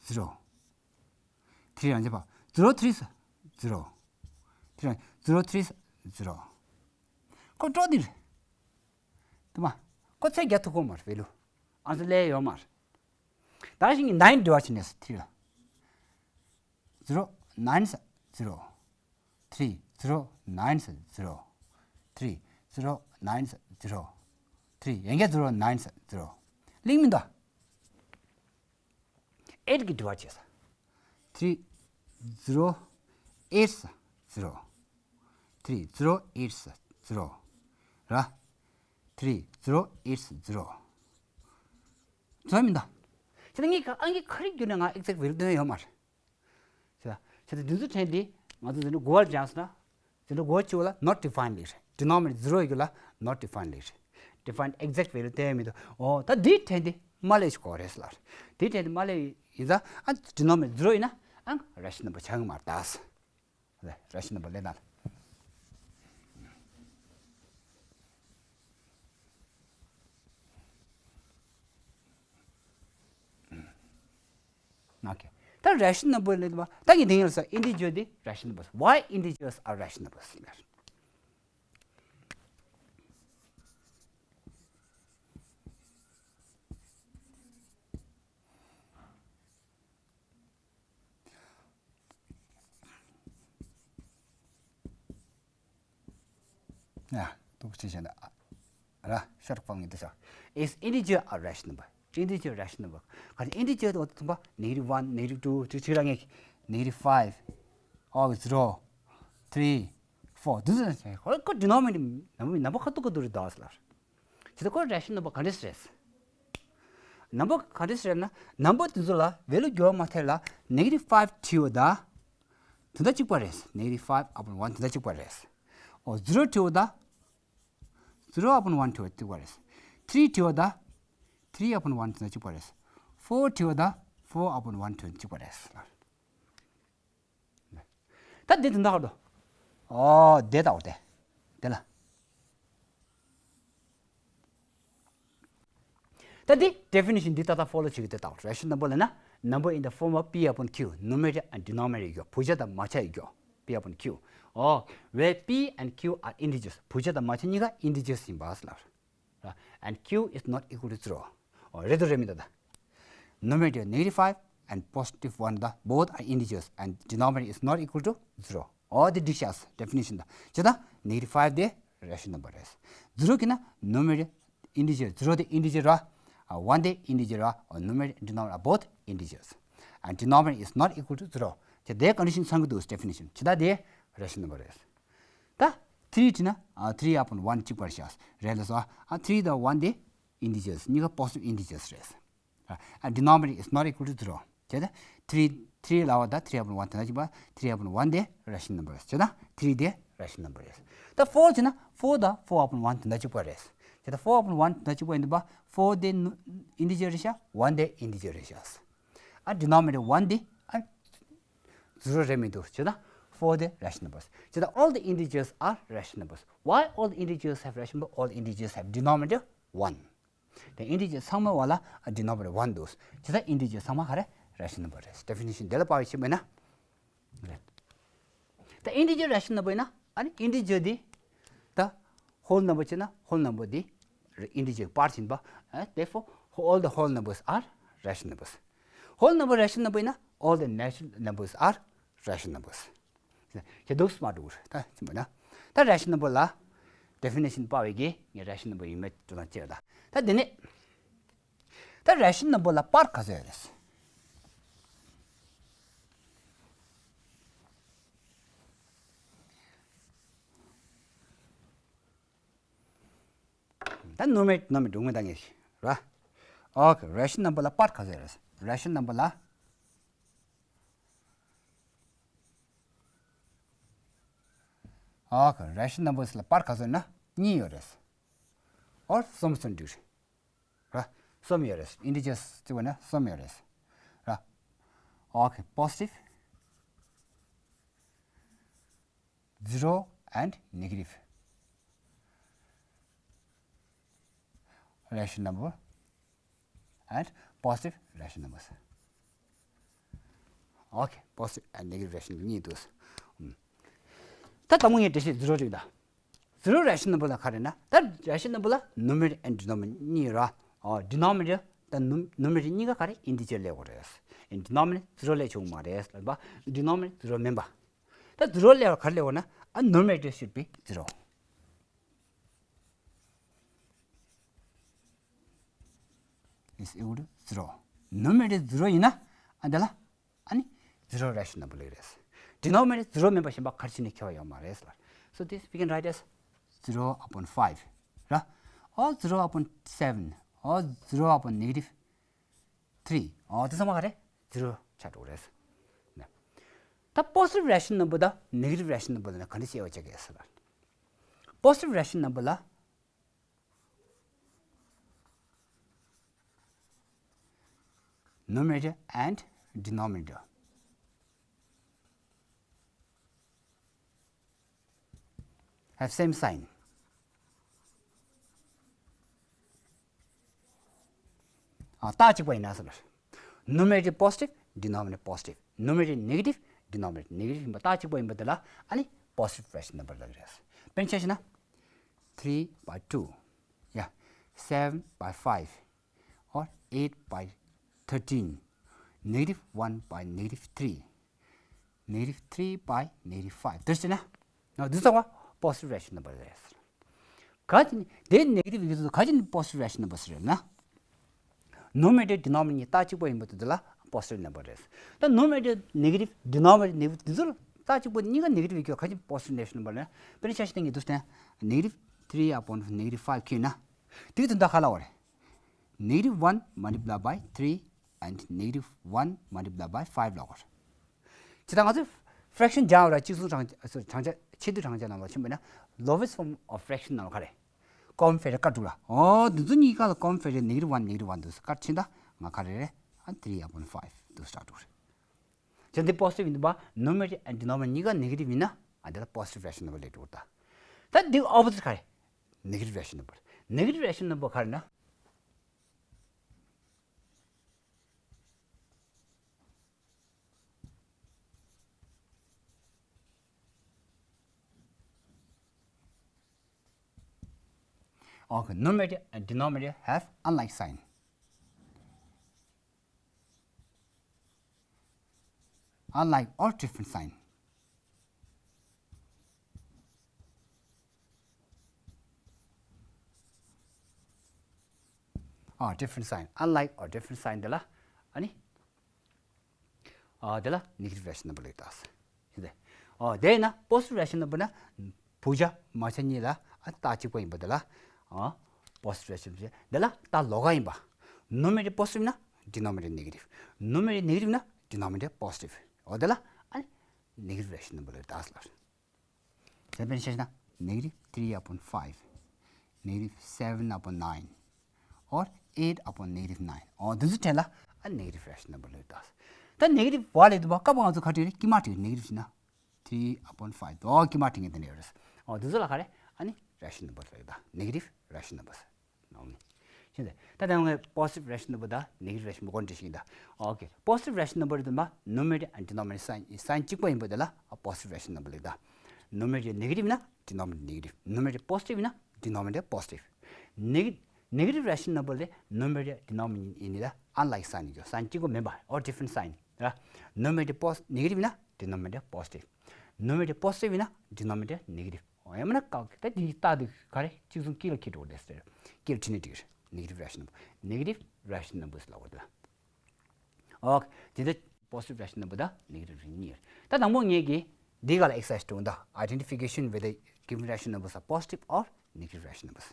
zero three རང་བྱེད་པ། zero three ཟེར། zero three རང་zero three ཟེར། zero ཁོ་འགྲོ་འདི་རེད། དེ་མ། ཁོ་ཚད་རྒྱག་ཐུབ་ཀྱི་མ་རེད། value ཨང་ས་སླེབས་ཡོད་མ་རེད། ད་ཞིག་གི་nine divide བྱས་ནས་three ལ། zero nine ཟེར། zero three zero nine ཟེར། zero three zero nine ཟེར། zero three ཡན་གྱི་zero nine ཟེར། zero ལིང་མི་འདུག eight གི་divide བྱས་ས། three zero eight ཟེར། zero three zero eight ཟེར། zero ར། three zero eight ཟེར། zero ཚོད་མི་འདུག་བྱས་ཙང་ངས་ཨང་ཀི་ག་རེ་བརྒྱུད་ནས་ང་exact value སྟོན་ཡོད་མ་རེད། བྱས་ཙང་འདི་ཚོ་དྲན་ཏེ་ང་ཚོ་འཛིན་གྲྭ་དགུ་པར་སྦྱངས་སོང་ན། འཛིན་གྲྭ་དགུ་པ་གཅིག་པ་ལ་not defined ལབ་རེད། denominator zero ཡོད་ལ་not defined ལབ་རེད། defined exact value སྟོན་ཡོད་མི་འདུག་འོ་ད་འདི་དྲན་ཏེ་མ་སླེབས་ཤིག་གོ་རེད་ལབ། འདི་དྲན་ཏེ་མ་སླེབས་ཡིན་ཙང་ཨ་denominator zero ཡིན་ན་ཨང་rational number ཆགས་ཀྱི་མ་རེད་ད། rational number སླེབས་ན། Okay. ད་rational number ལབ་པ་ད་གི་དེང་ཡང་ས་integer དེ་rational numbers. Why integers are rational numbers? ཡ། ཏོག་ཙམ་བྱས་ན། ར། ཤོར་སྤང་ངེས་དུ་ཤོག Is integer a rational number? Integer rational number. ག་རེ་integer དུ་ཐུམ་པ་negative one, negative two དེ་ཚོ་ར་ངེས་negative five, ཨོ་zero, three, four དེ་ཚོ་ཁོ་denominator ནམ་ནམ་པ་ཁ་ཐུག་ག་དུ་རེད་ད་ཟེར་ལ། དེ་ཚོ་ཁོ་rational number ག་འདྲས་རེད། number ག་འདྲས་རེད་ན་number དེ་ཚོ་ལ་value འགྱུར་བ་མ་ཐེབས་ལ་negative five བྲིས་པ་ད། དེ་འདྲ་གཅིག་པ་རེད། negative five upon one དེ་འདྲ་གཅིག་པ་རེད། ཨོ་zero བྲིས་པ་ད། zero upon one བྲིས་པ་གཅིག་པ་རེད། three བྲིས་པ་ད། three upon one དེ་འདྲ་གཅིག་པ་རེད། four བྲིས་པ་ད། four upon one དེ་འདྲ་གཅིག་པ་རེད། ད་འདི་དེ་འདྲ་ཧ་འགྲོ། ཨོ་དེ་ལྟ་བུ་དེ། དེ་ལ། ད་འདི་definition འདི་ཏག་ཏག་follow བྱེད་ཀྱི་དེ་ལྟ་བུ། rational number ལབ་ན་number in the form of p upon q, numerator and denominator ཡོད། བུ་ཆ་དང་མ་ཆ་ཡོད། p upon q. ཨོ། where p and q are integers. བུ་ཆ་དང་མ་ཆ་གཉིས་ཀ་integers ཡིན་པ་ཟེར་ལ། And q is not equal to zero. ཨོ་རེད་དོ་རེད་མི་འདུག་ད། Numerator negative five and positive one ད་both are integers and denominator is not equal to zero. ཨོ་དེ་འགྲིག་ཤག definition ད། བྱས་ད་negative five དེ་rational number རེད། zero གི་ན་numerator integer zero དེ་integer ར། ཨ་one དེ་integer ར། ཨ་numerator denominator are both integers. And denominator is not equal to zero. བྱས་དེ་condition ཚང་གི་འདུག definition བྱས་ད་དེ་rational number རེད། ད་three བྲིས་ན་ཨ་three upon one གཅིག་པ་རེད་ཤག་རེད་ལ་སོ། ཨ་three དང་one དེ་integers གཉིས་ཀ་positive integers རེད། ཨ་denominator is not equal to zero. བྱས་ད་three three ལབ་པ་ད་three upon one དེ་འདྲ་གཅིག་པ། three upon one དེ་rational number རེད། བྱས་ད་three དེ་rational number རེད། ད་four བྱས་ན་four དང་four upon one དེ་འདྲ་གཅིག་པ་རེད། བྱས་ད་four upon one དེ་འདྲ་གཅིག་པ་ཡིན་དུས་པ་four དེ་integer རེད་ཤག one དེ་integer རེད་ཤག་ཨ་denominator one དེ་ཨ་zero རེད་མི་འདུག་བྱས་ད་four དེ་rational numbers. བྱས་ད་all the integers are rational numbers. Why all the integers have rational number? All the integers have denominator one. དེ་integer ཚང་མའི་བར་ལ་denominator one འདུག་བྱས་ཙང་integer ཚང་མ་ག་རེ་rational number རེད། definition དེ་ལ་དཔག་ཡོད་ཤེས་པ་ཡིན་ན། རེད། ད་integer rational number ཡིན་ན་ཨ་ནི་integer འདི་ད་whole number བྱས་ན་whole number འདི་integer part ཡིན་པ། ཨ་therefore all the whole numbers are rational numbers. Whole number rational number ཡིན་ན་ all the natural numbers are rational numbers. ཁྱེད་འདུག་སེ་མ་འགྲོ་གི་རེད། ད་ཅི་མོ་ན། ད་rational number ལ་definition པ་བས་ཀྱི་ངས་rational number ཡིན་མེད་དུ་ལ་བཅད་ད། ད་འདི་ནས་ད་rational number ལ་part ག་ཚོད་ཡོད་རེད། ད་numerator denominator འདུག་མི་ད་ངེས་ར། Okay, rational number ལ་part ག་ཚོད་རེད། rational number ལ། Okay, rational numbers ལ་part ག་ཚོད་ན་གཉིས་ཡོད་རེད། Or གསུམ་གསུམ་འདུག་ར། གསུམ་ཡོད་རེད། Integers གཅིག་པ་ན་གསུམ་ཡོད་རེད་ར། Okay, positive, zero and negative rational number and positive rational numbers. Okay, positive and negative rational number གཉིས་འདུག་ད་དང་པོ་ངས་འགྲེལ་བཤད་zero རིགས་ད། Zero rational number ལ་ག་རེ་ན། ད་rational number ལ་numerator and denominator གཉིས་ར། ཨོ་denominator ད་numerator གཉིས་ཀ་ག་རེ་integer སླེབས་དགོས་རེད། denominator zero སླེབས་ཆོག་མ་རེད་ལབ་པ། denominator zero མིན་པ། ད་zero སླེབས་པ་ག་རེ་སླེབས་དགོས་ན། ཨ་numerator should be zero is equal to zero. Numerator zero ཡིན་ན་ཨ་འདི་ལ། ཨ་ནི་zero rational number ལེགས་རེད། denominator zero མིན་པ་གཞན་པ་ག་རེ་བྱས་ནས་ཁྱད་པར་ཡོད་མ་རེད་ལ། So this we can write as zero upon five ར། Or zero upon seven or zero upon negative three. ཨོ་དེ་ཚང་མ་ག་རེ་zero ཆགས་འགྲོ་རེད། ད་positive rational number དང་negative rational number ལ་ག་འདྲ་ཤེས་པ་བྱ་དགོས་ལ། Positive rational number ལ numerator and denominator have same sign. ཨ་རྟགས་གཅིག་པ་ཡིན་ན་ཟེར། Numerator positive, denominator positive. Numerator negative, denominator negative ཡིན་པ་རྟགས་གཅིག་པ་ཡིན་པ་དེ་ལ་ཨ་ནི་positive rational number ལབ་ཀྱི་རེད། དཔེར་ན་ཆ་བཞག་ན། Three by two, yeah, seven by five, or eight by thirteen, negative one by negative three, negative three by negative five. དེ་བྱས་ན། ནོ་འདི་ཚོ་བ་positive rational number རེད། ག་ཅི་ནི་དེ་negative ཡིན་ཚོ་ག་ཅི་ནི་positive rational number རེད་ན། Numerator denominator གཉིས་རྟགས་གཅིག་པ་ཡིན་པ་དེ་ལ་positive number རེད། ད་numerator negative, denominator negative འདི་ཚོ་ལ་རྟགས་གཅིག་པ་གཉིས་ཀ་negative ཡིན་ཁྱོད་ག་ཅི་positive rational number ན། དཔེར་ན་ཆ་བཞག་ན་ངས་འདུག་སྟེ་negative three upon negative five ཁྱེར་ན། དེ་གི་དོན་དག་ག་ལ་བ་རེད། Negative one multiplied by three and negative one multiplied by five ལོག་གོ། ཇི་ལྟར་ང་ཚོས་fraction སྦྱང་བ་ར་གཅིག་མཚུངས་གྲངས་གྲངས་ཆེ་བསྡུས་གྲངས་ཆ་ནང་ལ་ཕྱིན་པས་ན། Lowest form of fraction ནང་ལ་ག་རེ། Common factor དཀར་དྲུག་ལ། ཨོ་འདི་ཚོ་གཉིས་ཀ་ལ་common factor negative one, negative one འདུག་དཀར་ཕྱིན་ད་ང་ག་རེ་རེད། ཨ་three upon five འདུག་དཀར་དྲུག་རེད། ཇི་འདི་positive ཡིན་པ། Numerator and denominator གཉིས་ཀ་negative ཡིན་ན། ཨ་འདི་ལ་positive rational number ལས་འགྲོ་ད། ད་འདི་opposite ག་རེ། Negative rational number. Negative rational number ག་རེ་ན། Okay, numerator and denominator have unlike sign. Unlike or different sign. ཨ། different sign, unlike or different sign དེ་ལ་ཨ་ནི། ཨ། དེ་ལ་negative rational number ལབ་ཀྱི་འདུག་ཟེར། ཨ། དེས་ན་positive rational number ན་བུ་ཆ་མ་ཆ་གཉིས་ལ་ཨ་རྟགས་གཅིག་པ་ཡིན་པ་དེ་ལ། ཨ། positive rational number དེ་ལ་རྟགས་ལོགས་ཀ་ཡིན་པ། Numerator positive ན་denominator negative, numerator negative ན་denominator positive. འོ་དེ་ལ་ཨ་ནི་negative rational number ལབ་ཀྱི་འདུག་ཟེར། དཔེར་ན་ཆ་བཞག་ན་negative three upon five, negative seven upon nine, or eight upon negative nine. ཨོ་འདི་ཚོ་གྲས་ལ་ཨ་negative rational number ལབ་ཀྱི་འདུག་ད་negative བ་ལབ་ཀྱི་འདུག་པ། སྐབས་ང་ཚོ་ག་རེ་རེད། དཀྱིལ་མ་བྲིས། negative བྱས་ན་three upon five. ཨོ་དཀྱིལ་མ་བྲིས་ངེས་དེ་འདྲ་ཡོད་རེད། ཨོ་འདི་ཚོ་ལ་ག་རེ་ཨ་ནི་rational number ལབ་ཀྱི་འདུག negative rational numbers. ནོ་མི། ཤེས་ཏེ། ད་ལྟ་ང་positive rational number དང་negative rational number ཀུན་བྲིས་ཤིག་ཡིན་ད། ཨོ་ཁེ། positive rational number དེ་མ་numerator and denominator sign, sign གཅིག་པ་ཡིན་པ་དེ་ལ་positive rational number ལབ་ད། Numerator negative ན་denominator negative, numerator positive ན་denominator positive. Neg- negative rational number ལས་numerator denominator ཡིན་ད་unlike sign ཡོད། sign གཅིག་པ་མིན་པ། or different sign. ར། ནུ་མེ་རི་ཊར་པོ་ནེ་གེ་ཊིབ་ཡིན་ན་ཌི་ནོ་མི་ནེ་ཊར་པོ་སི་ཊིབ། ནུ་མེ་རི་ཊར་པོ་སི་ཊིབ་ཡིན་ན་ཌི་ནོ་མི་ནེ་ཊར་ནེ་གེ་ཊིབ། ཡང་མིན་ན་ཀ་ད་འདི་རྟགས་འདི་ག་རེ་གཅིག་མཚུངས་དཀྱིལ་ལ་འཁྱེར་འགྲོ་དེ་ཟེར། དཀྱིལ་ཁྲིད་ནས་འགྲིག་གི་རེད། ནེ་གེ་ཊིབ་རེ་ཤི་ནལ་ནམ་བར། ནེ་གེ་ཊིབ་རེ་ཤི་ནལ་ནམ་བར་ལབ་དགོས་རེད། ཨོ་ཁེ། དེ་ད་པོ་སི་ཊིབ་རེ་ཤི་ནལ་ནམ་བར་དང་ནེ་གེ་ཊིབ་རེ་ཤི་ནལ་གཉིས་རེད། ད་དང་པོ་ངེད་ཀྱིས་འདི་ག་ལ་ཨེག་སར་སའི་ཛི་སྒྲུབ་ད། Identification whether given rational numbers are positive or negative rational numbers.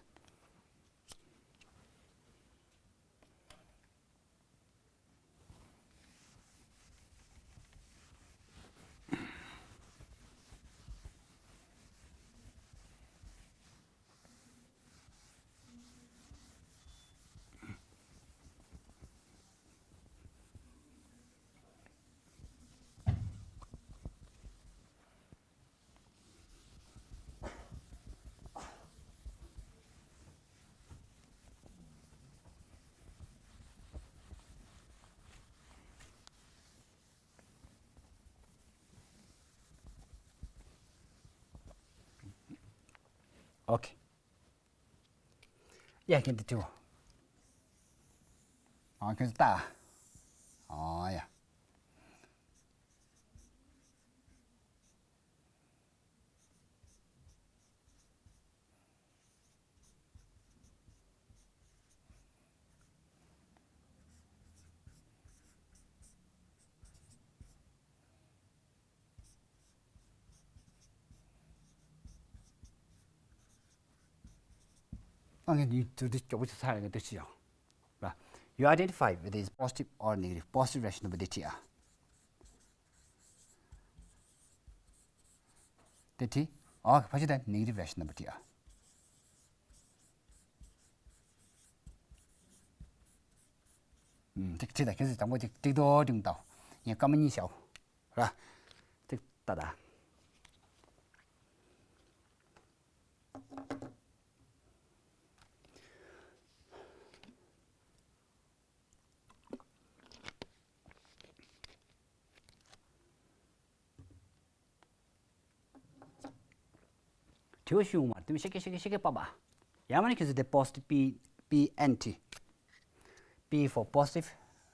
Okay. Yeah, can do too. Okay, stop. Oh, yeah. ཨ་ངས་འདི་དུས་དེ་མགྱོགས་པོ་ཅིག་ཚར་ཡོང་གི་འདུག་ཅི་ཡང་ར། You identify whether it's positive or negative. Positive rational number དེ་བྲིས་ཨ། དེ་བྲིས། ཨོ་ཕ་ཆུ་དང་ནེ་གེ་ཊིབ་རེ་ཤི་ནལ་ནམ་བར་བྲིས་ཨ། ཨུམ་ཏིག་བྲིས་ད་ཁྱེད་ཚོས་དང་པོ་ཏིག་ཏིག་ཏོག་ཏིག་ཏོག་ངས་སྐར་མ་གཉིས་བཞག་ར། ཏིག་ཏག་ཏག་དྲི་བ་ཞུ་མ་དེ་མི་ཤེས་ཀི་ཤེས་ཀི་ཤེས་ཀི་པ་པ། ཡང་མ་ནི་ཁྱེད་ཚོ་དེ་པོ་སི་ཊིབ་པི་པི་ཨེན་ཊི། P for positive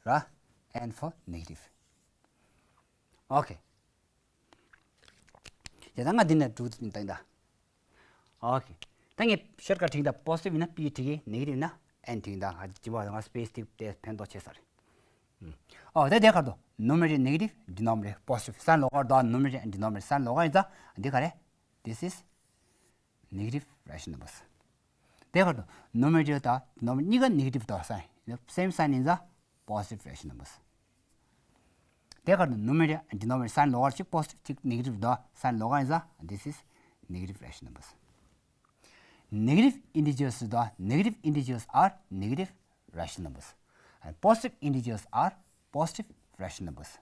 ར། N for negative. Okay. ཡ་ད་ང་འདི་ནས་འགྲུབ་ཏུ་བཏང་ད། Okay. ད་ངས་ཤོར་ཀ་བྲིས་ད་པོ་སི་ཊིབ་ཡིན་ན་པི་བྲིས་ཀི་ནེ་གེ་ཊིབ་ཡིན་ན་ཨེན་བྲིས་ད་ང་ཅི་བ་ང་སི་པེ་སི་དེ་དེ་ཕན་ཐོགས་ཆེ་ས་རེད། ཨོ་དེ་དེ་ག་རེ་འདུག་ནུ་མེ་རི་ཊར་ནེ་གེ་ཊིབ། ཌི་ནོ་མི་ནེ་ཊར་པོ་སི་ཊིབ། སའིན་ལོགས་ཀ་རེད་འདུག་ནུ་མེ་རི་ཊར་ཌི་ནོ་མི་ནེ་ཊར་སའིན་ལོགས་ཀ་ཡིན་ཙང་འདི་ག་རེད། This is negative rational numbers. དེ་ག་རེ་འདུག་ནུ་མེ་རི་ཊར་དང་ཌི་ནོ་མི་ནེ་ཊར་གཉིས་ཀ་ནེ་གེ་ཊིབ་འདུག་སའིན་སེམ་སའིན་ཡིན་ཙང་པོ་སི་ཊིབ་རེ་ཤི་ནལ་ནམ་བར། དེ་ག་རེ་འདུག་ནུ་མེ་རི་ཊར་ཌི་ནོ་མི་ནེ་ཊར་སའིན་ལོགས་ཀ་གཅིག་པོ་སི་ཊིབ་གཅིག་ནེ་གེ་ཊིབ་འདུག་སའིན་ལོགས་ཀ་ཡིན་ཙང་this is negative rational numbers. Negative integers དང་negative integers are negative rational numbers. And positive integers are positive rational numbers.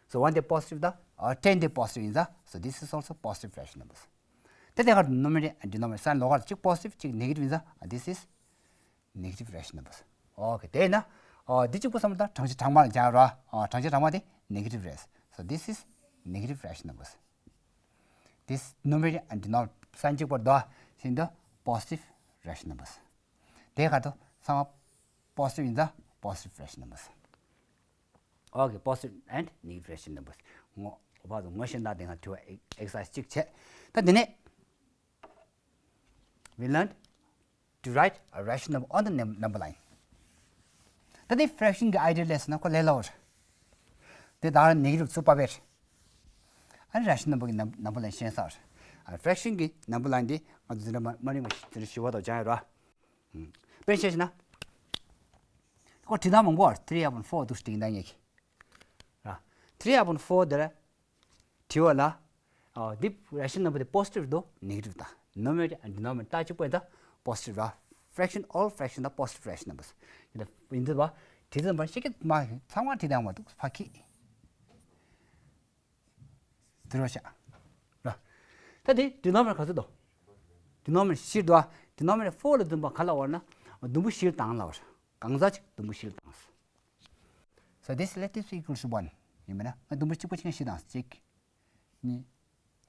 So one དེ་པོ་སི་ཊིབ་དང་ཨ་ཊེན་དེ་པོ་སི་ཊིབ་ཡིན་ཙང་། So this is also positive rational numbers. དེ་དེ་ག་རེ་ནུ་མེ་རི་ཊར་ཌི་ནོ་མི་ནེ་ཊར་སའིན་ལོགས་ཀ་གཅིག་པོ་སི་ཊིབ་གཅིག་ནེ་གེ་ཊིབ་ཡིན་ཙང་this is negative rational numbers. Okay. དེས་ན་ཨ་འདི་གཅིག་པོ་བསམ་བློ་བཏང་། གྲངས་ཆུང་གྲངས་མང་ལ་སྦྱར་རོགས། ཨ་གྲངས་ཆུང་གྲངས་མང་དེ་negative རེད། So this is negative rational numbers. This numerator and denominator སའིན་གཅིག་པོ་རེད་འདུག་ཟེར་དུས་positive rational numbers. དེ་ག་རེ་འདུག་ཚང་མ་པོ་སི་ཊིབ་ཡིན་ཙང་positive rational numbers. Okay, positive and negative rational numbers. ངོ་བ་དང་ངོ་ཤེས་ན་དེ་སྔ་དྲི་བ་ཨེག་སར་སའི་ཛི་གཅིག་བྱས། ད་འདི་ནས། We learned to write a rational number on the num- number line. ད་དེ་fraction གི་idea ལས་ན་ཁོ་ལས་སླ་བོ་རེད། དེ་ད་ནེ་གེ་ཊིབ་ཚུར་ཕབ་པ་རེད། ཨ་ནི་rational number གི་ནམ་number line ཤེས་ས་རེད། ཨ་fraction གི་number line དེ་ང་ཚོ་འཛིན་གྲྭ་མ་མ་རིང་བ་ཞིག་འཛིན་གྲྭ་བཞི་པ་དང་སྦྱངས་ཡོད་ར། ཨུམ། དཔེར་བཤད་བྱས་ན། ཁོ་བྲིས་སྟངས་མང་པོ་ཨ་three upon four འདུག་བྲིས་སྟངས་ཡག་གི། ར། three upon four དེར། དྲི་བ་ལ། ཨ་འདི་rational number དེ་positive དང་negative དང་numerator and denominator ད་གཅིག་པོ་ཡིན་ད་positive ར། fraction, all fraction དང་positive rational numbers ཡིན་ད་ཡིན་ད་བ། བྲིས་ཙམ་པ་ཤེས་ཀྱི་མ་ཚང་མ་བྲིས་དང་མ་འདུག་ཕ་ཁི། དེ་རོ་ཤ། ར། ད་དེ་denominator ག་ཚོད་དོ། denominator བཞི་འདུག་ཨ། denominator four ལ་འདུན་པ་ག་ལ་བར་ན། དུམ་བུ་བཞིར་བཏང་ལ་བར། གང་ཟག་ཅིག་དུམ་བུ་བཞིར་བཏང་། So this let this equals one ཡིན་མིན་ན་ང་དུམ་བུ་གཅིག་པོ་ཆེན་བཞི་བཏང་། གཅིག་གཉིས།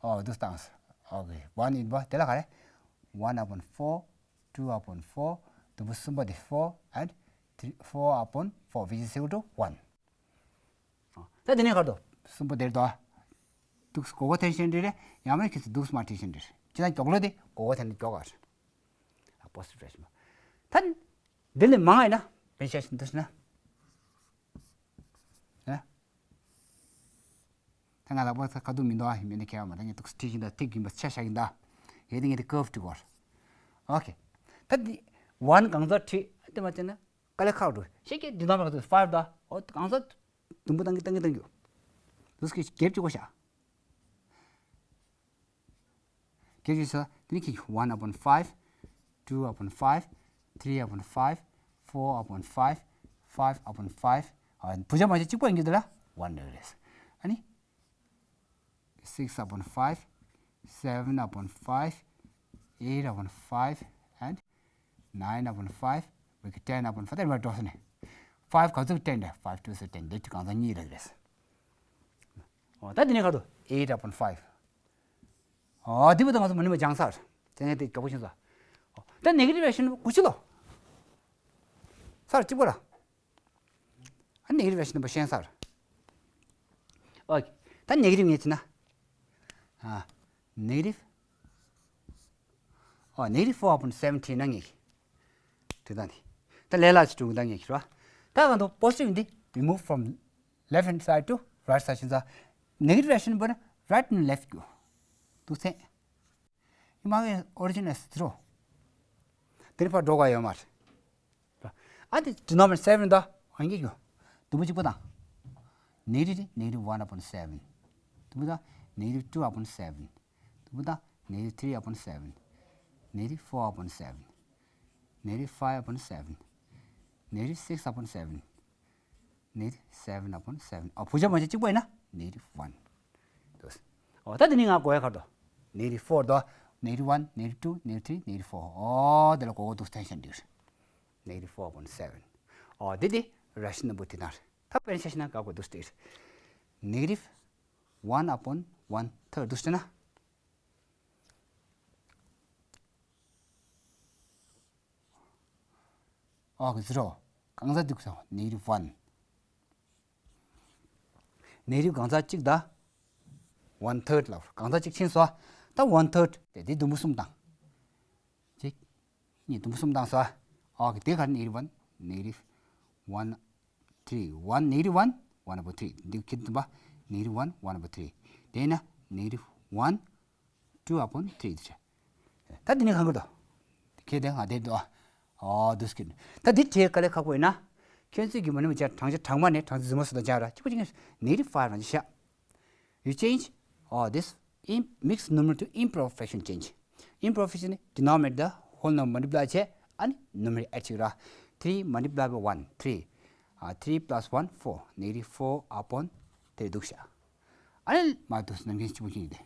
ཨོ་འདུག་བཏང་། Okay, one ཡིན་པ་དེ་ལ་ག་རེ། One upon four, two upon four དུམ་བུ་གསུམ་པ་དེ་four and three, four upon four which is equal to one. ད་དེ་ནས་ག་རེ་འདུག་གསུམ་པོ་དེར་འདུག་འདུག་སྒོར་སྒོར་འཐེན་ཤེས་འདྲ་རེད། ཡང་མིན་ཁྱེད་ཚོ་འདུག་མ་འཐེན་ཤེས་འདྲ་རེད། ཅི་ན་མགྱོགས་ལོ་དེ་སྒོར་སྒོར་འཐེན་ནས་མགྱོགས་ག་རེད། ཨ་positive fraction། ད་འདི་ལས་མང་ཡིན་ན་བེད་ཤ་ཤིན་འདུག་ཟེར་ན། ཨ། ད་ང་ལ་པོ་ཁ་ཐུག་མི་འདུག་ཨ་མི་ནི་ཁྱེད་མ་ད་ངས་ཏོག་ཙམ་ཁྲིད་ཤིང་ད་ཐིག་གིན་པ་ཆ་ཤ་གིན་ད། ཡེ་དེ་ངས་དེ་curve་to་བར། ཨོ་ཁེ། ད་འདི་one་གང་ཟག་ཁྲིད་དེ་མ་བྱས་ན་དཀའ་ལས་ཁག་འགྲོ་ཤེས་ཀྱི་འདི་ནང་མ་ག་ཚོད་five་ད། ཨོ་གང་ཟག་དུམ་བུ་བཏང་གི་བཏང་གི་བཏང་གི་འདུག་སྐད་རྒྱབ་ཅིག་གོ་ཤ། སྐད་ཅིག་ས་དེ་ནི་ཁྱེད་one upon five, two upon five, three upon five, four upon five, five upon five། ཨ་བུ་ཆ་མ་ཆ་གཅིག་པ་ཡིན་གྱི་འདུག་ལ་one་རེད། ཨ་ནི་six upon five, seven upon five, eight upon five and nine upon five, we get ten upon five. དེ་མ་འགྲོ་ས་ནས་five་ག་ཚོད་ten་རེད། Five two is ten། འདི་གང་ཚང་གཉིས་རེད་རེད། ཨོ་ད་འདི་ནས་ག་རེ་འདུག eight upon five། ཨོ་འདི་བུ་ད་ང་ཚོ་མ་ནི་མ་སྦྱངས་ཚར། དེ་ནས་དེ་མགྱོགས་པོ་ཤེས་ཚར། ཨོ་ད་negative fraction་དགུ་ཅི་ལོ། ཚར་གཅིག་པ་ར། ཨ་negative fraction་དུ་བ་ཤེས་ཚར། ཨོ་ད་negative་ངས་བྱས་ན། ཨ་negative། ཨོ་negative four upon seventeen་ན་ངེས། དེ་དང་དེ། ད་ལས་སླ་ཅིག་འགྲོ་གི་ད་ངེས་ཤི་ར། ད་གང་དུ་positive་འདི་remove from left hand side to right side་ཤིན་ཚ། negative fraction་བར་right and left་གྱུ། དུ་ཚེ། ཡི་མ་གི་origin is zero། དེ་ནི་ཕར་འགྲོ་ག་ཡོད་མ་རེད། ཨ་དེ་denominator seven་ད་ཨང་གི་གྱུ། དུམ་བུ་གཅིག་པོ་དང་། negative negative one upon seven། དུམ་བུ་དང་negative two upon seven། དུམ་བུ་དང་negative three upon seven། negative four upon seven། negative five upon seven། negative six upon seven། negative seven upon seven། ཨ་བུ་ཆ་མ་ཆ་གཅིག་པ་ཡིན་ན་negative one། འདུག་ཨོ་ད་དེ་ནི་ང་གོ་ཡ་ག་རེ་འདུག negative four་འདུག negative one, negative two, negative three, negative four། ཨོ་དེ་ལ་གོ་གོ་འདུག tension་འདུག negative four upon seven། ཨོ་དེ་དེ་rational་number་དེ་ན་རེད། ད་དཔེར་ན་ཆ་བཞག་ན་ག་གོ་འདུག་སྟེ། negative one upon one third་འདུག་ཟེར་ན། ཨོ་གི་zero། གང་ཟག་འདུག་ཟེར་negative one། negative་གང་ཟག་གཅིག་ད། one third་ལ་གང་ཟག་གཅིག་ཕྱིན་སོ། ད་one third་དེ་དེ་དུམ་བུ་གསུམ་དང་། གཅིག་གཉིས། དུམ་བུ་གསུམ་བཏང་སོ། ཨོ་གི་དེ་ག་negative one, negative one, three། one, negative one, one upon three། འདི་ཁྱེད་དུམ་པ་negative one, one upon three། དེ་ན་negative one, two upon three་དེ་རེད། ད་འདི་ནི་གང་གི་དོ། ཁྱེད་དེ་ང་དེ་དོ། ཨོ་འདུག་སྐྱིད། ད་འདི་བྲིས་དཀའ་ལས་ཁག་པོ་ཡིན་ན། ཁྱོད་ཚོས་ཀྱི་མ་ནི་མ་བྱ་གྲངས་ཆ་གྲངས་མ་ནས་གྲངས་ཆ་རྫུན་མ་སུ་དང་སྦྱར་ར་གཅིག་པོ་གཅིག་ནས་negative five་རང་ཅི་བྱ། You change, oh, this im- mixed numerator to improper fraction change. Improper fraction་ནི་denominator་དང་whole number་multiply་བྱས། ཨ་ནི་numerator་add་བྱེད་ར། three multiply by one, three། ཨ་three plus one, four། negative four upon three་འདུག་ཤག་ཨ་ནི་མ་འདུག་ནམ་རྒྱུན་གཅིག་པོ་གཅིག་ཡིན་ཏེ།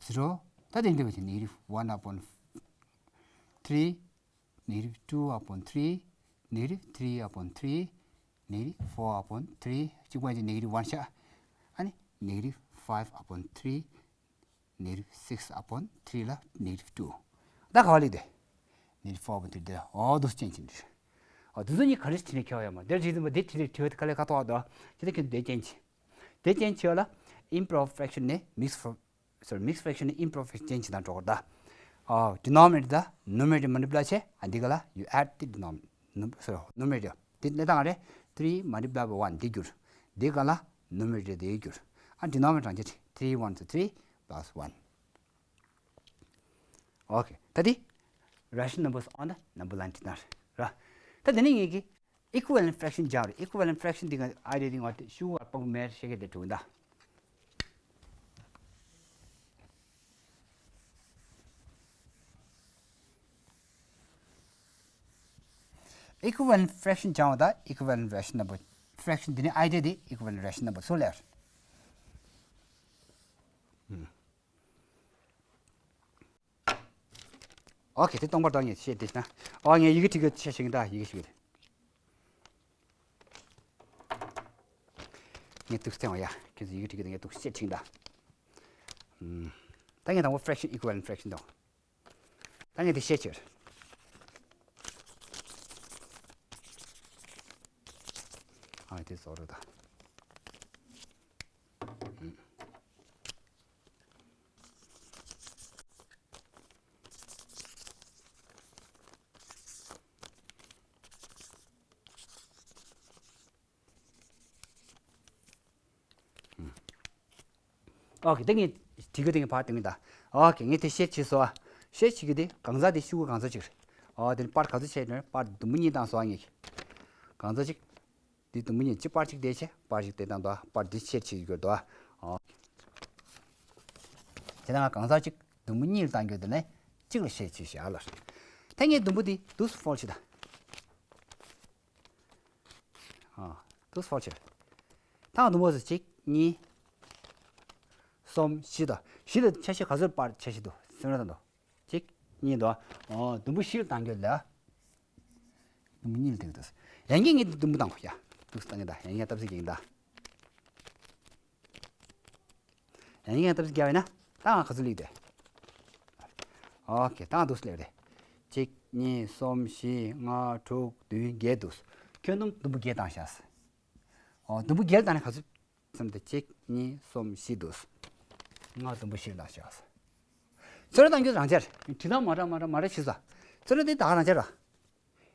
zero། ད་དེ་འདི་བ་ཅིག་negative one upon three། negative two upon three། negative three upon three། negative four upon three། གཅིག་པ་ཅིག་negative one་ཤག་ཨ་ནི་negative five upon three། negative six upon three་ལ་negative two། ད་ག་བ་ལི་དེ། negative four upon three་དེ་ཨོ་འདུག་ཅན་ཅིག་འདི། ཨོ་འདུག་ཚོ་གཉིས་ག་རེ་བྲིས་ནས་ཁྱོད་ཡོད་མ་དེ་བྲིས་དུས་མ་དེ་བྲིས་ནས་བྲིས་བ་དེ་དཀའ་ལས་ཁག་ཐོག་དོ། ཁྱེད་དེ་ཁྱོད་དེ་ཅན་ཅིག་དེ་ཅན་ཆེ་བ་ལ་improper fraction་ནས་mixed fr- sorry, mixed fraction་ནས་improper fraction་ཅན་ཅིག་དང་འགྲོ་གི་རེད་ད། ཨོ་denominator་དང་numerator་multiply་བྱས། ཨ་འདི་ག་ལ་you add the denom- num- sorry, numerator། དེ་ལས་དང་རེད། three multiply by one་འདི་བསྒྱུར། འདི་ག་ལ་numerator་འདི་བསྒྱུར། ཨ་denominator་རང་བྱས། three ones are three plus one། Okay། ད་དེ་rational numbers on the number line་དེ་ན་རེད། ད་དེ་ནས་ངེད་ཀྱིས་equivalent fraction་སྦྱར་རེད། equivalent fraction་འདི་ག་ཨ་རེ་རིང་བ་དེ་ཤུ་བར་པང་མེར་ཤེས་ཀྱི་དེ་དྲུག་ད། equivalent fraction་སྦྱང་བ་ད་equivalent rational number། fraction་འདི་ནི་ཨ་རེ་དེ་equivalent rational number་སུ་ལེར། Okay། དེ་སྟོང་པར་དང་ངས་བཤད་དེ་ན། ཨོ་ངས་ཡི་གེ་བྲིས་གི་བཤད་ཤིང་ད་ཡི་གེ་ཞིག་རེད། ངས་ཏུག་སྟེང་བ་ཡ། ཁྱེད་ཚོ་ཡི་གེ་བྲིས་གི་ངས་ཏུག་བཤད་ཤིང་ད། ད་ངས་དང་པོ་fraction equivalent fraction་དང་། ད་ངས་དེ་བཤད་ཕྱིར། དེ་བཟོ་རོགས་དང་། ཨོ་ཁེ། ད་ངས་བྲིས་གི། ད་ངས་ཕར་ད་ངས་ད། ཨོ་ཁེ། ངས་དེ་ཤེར་བྱས་སོང་ཨ། ཤེར་བྱེད་ཀྱི་དེ་གང་ཟག་དེ་ཤུ་གུ་གང་ཟག་ཅིག་རེད། ཨོ་དེ་ནི་པར་ག་ཚོད་བྱས་ནས་པར་དུམ་བུ་གཉིས་བཏང་སོང་ཨ། ངས་གང་ཟག་ཅིག་དེ་དུམ་བུ་གཉིས་གཅིག་པར་གཅིག་དེ་བྱས་པར་གཅིག་དེ་བཏང་འདུག་ཨ། པར་འདི་ཤེར་བྱེད་ཀྱི་དགོས་འདུག་ཨ། ཨོ་ཁེ། དེ་ན་ང་གང་ཟག་ཅིག་དུམ་བུ་གཉིས་ལ་བཏང་རྒྱུ་དེ་ནས་གཅིག་ལ་ཤེར་བྱས་ཤག་ཨ་ལ། ད་ངས་དུམ་བུ་དེ་དུས་སུ་ཕོལ་བྱེད་ད། ཨ། དུས་སུ་ཕོལ་བྱེད། ད་ང་དུམ་བུ་ཟེར་གཅིག་གཉིས་གསུམ་བཞི་དང་། བཞི་ལ་ཆ་ཤས་ག་ཚོད་པར་ཆ་ཤས་འདུག་སེམས་ར་དང་འདུག་གཅིག་གཉིས་འདུག་ཨོ་དུམ་བུ་བཞི་ལ་བཏང་རྒྱུ་ལ། དུམ་བུ་གཉིས་ལ་བཏང་རྒྱུ་འདུག་ཡང་ངས་ངས་དུམ་བུ་བཏང་གོ་ཡ། དུས་སུ་བཏང་གི་ད་ཡང་ངས་སྟབས་གཟིགས་ཀྱི་ཡིན་ད། ཡང་ཡང་སྟབས་བརྒྱབ་ཡིན་ན་ད་ང་ག་ཚོད་སླེབས་དེ། ཨོ་ཁེ། ད་ང་འདུག་སེ་སླེབས་རེད། གཅིག་གཉིས་གསུམ་བཞི་ལྔ་དྲུག་བདུན་བརྒྱད་འདུག་ཁྱོན་བསྡོམས་དུམ་བུ་བརྒྱད་བཏང་ཤག་ཨོ་དུམ་བུ་བརྒྱད་ལ་བཏང་ནས་ག་ཚོད་སམ་དེ་གཅིག་གཉིས་གསུམ་བཞི་འདུག་ང་དུམ་བུ་བཞི་ལ་བཏང་ཤག་ཚོད་ར་བཏང་རྒྱུ་རང་འཇགས་རེད། བྲིས་སྟངས་མ་འདྲ་མ་འདྲ་མ་འདྲ་བྱས་སོང་། ཚོད་ར་དེ་ད་ག་རང་འཇགས་རེད།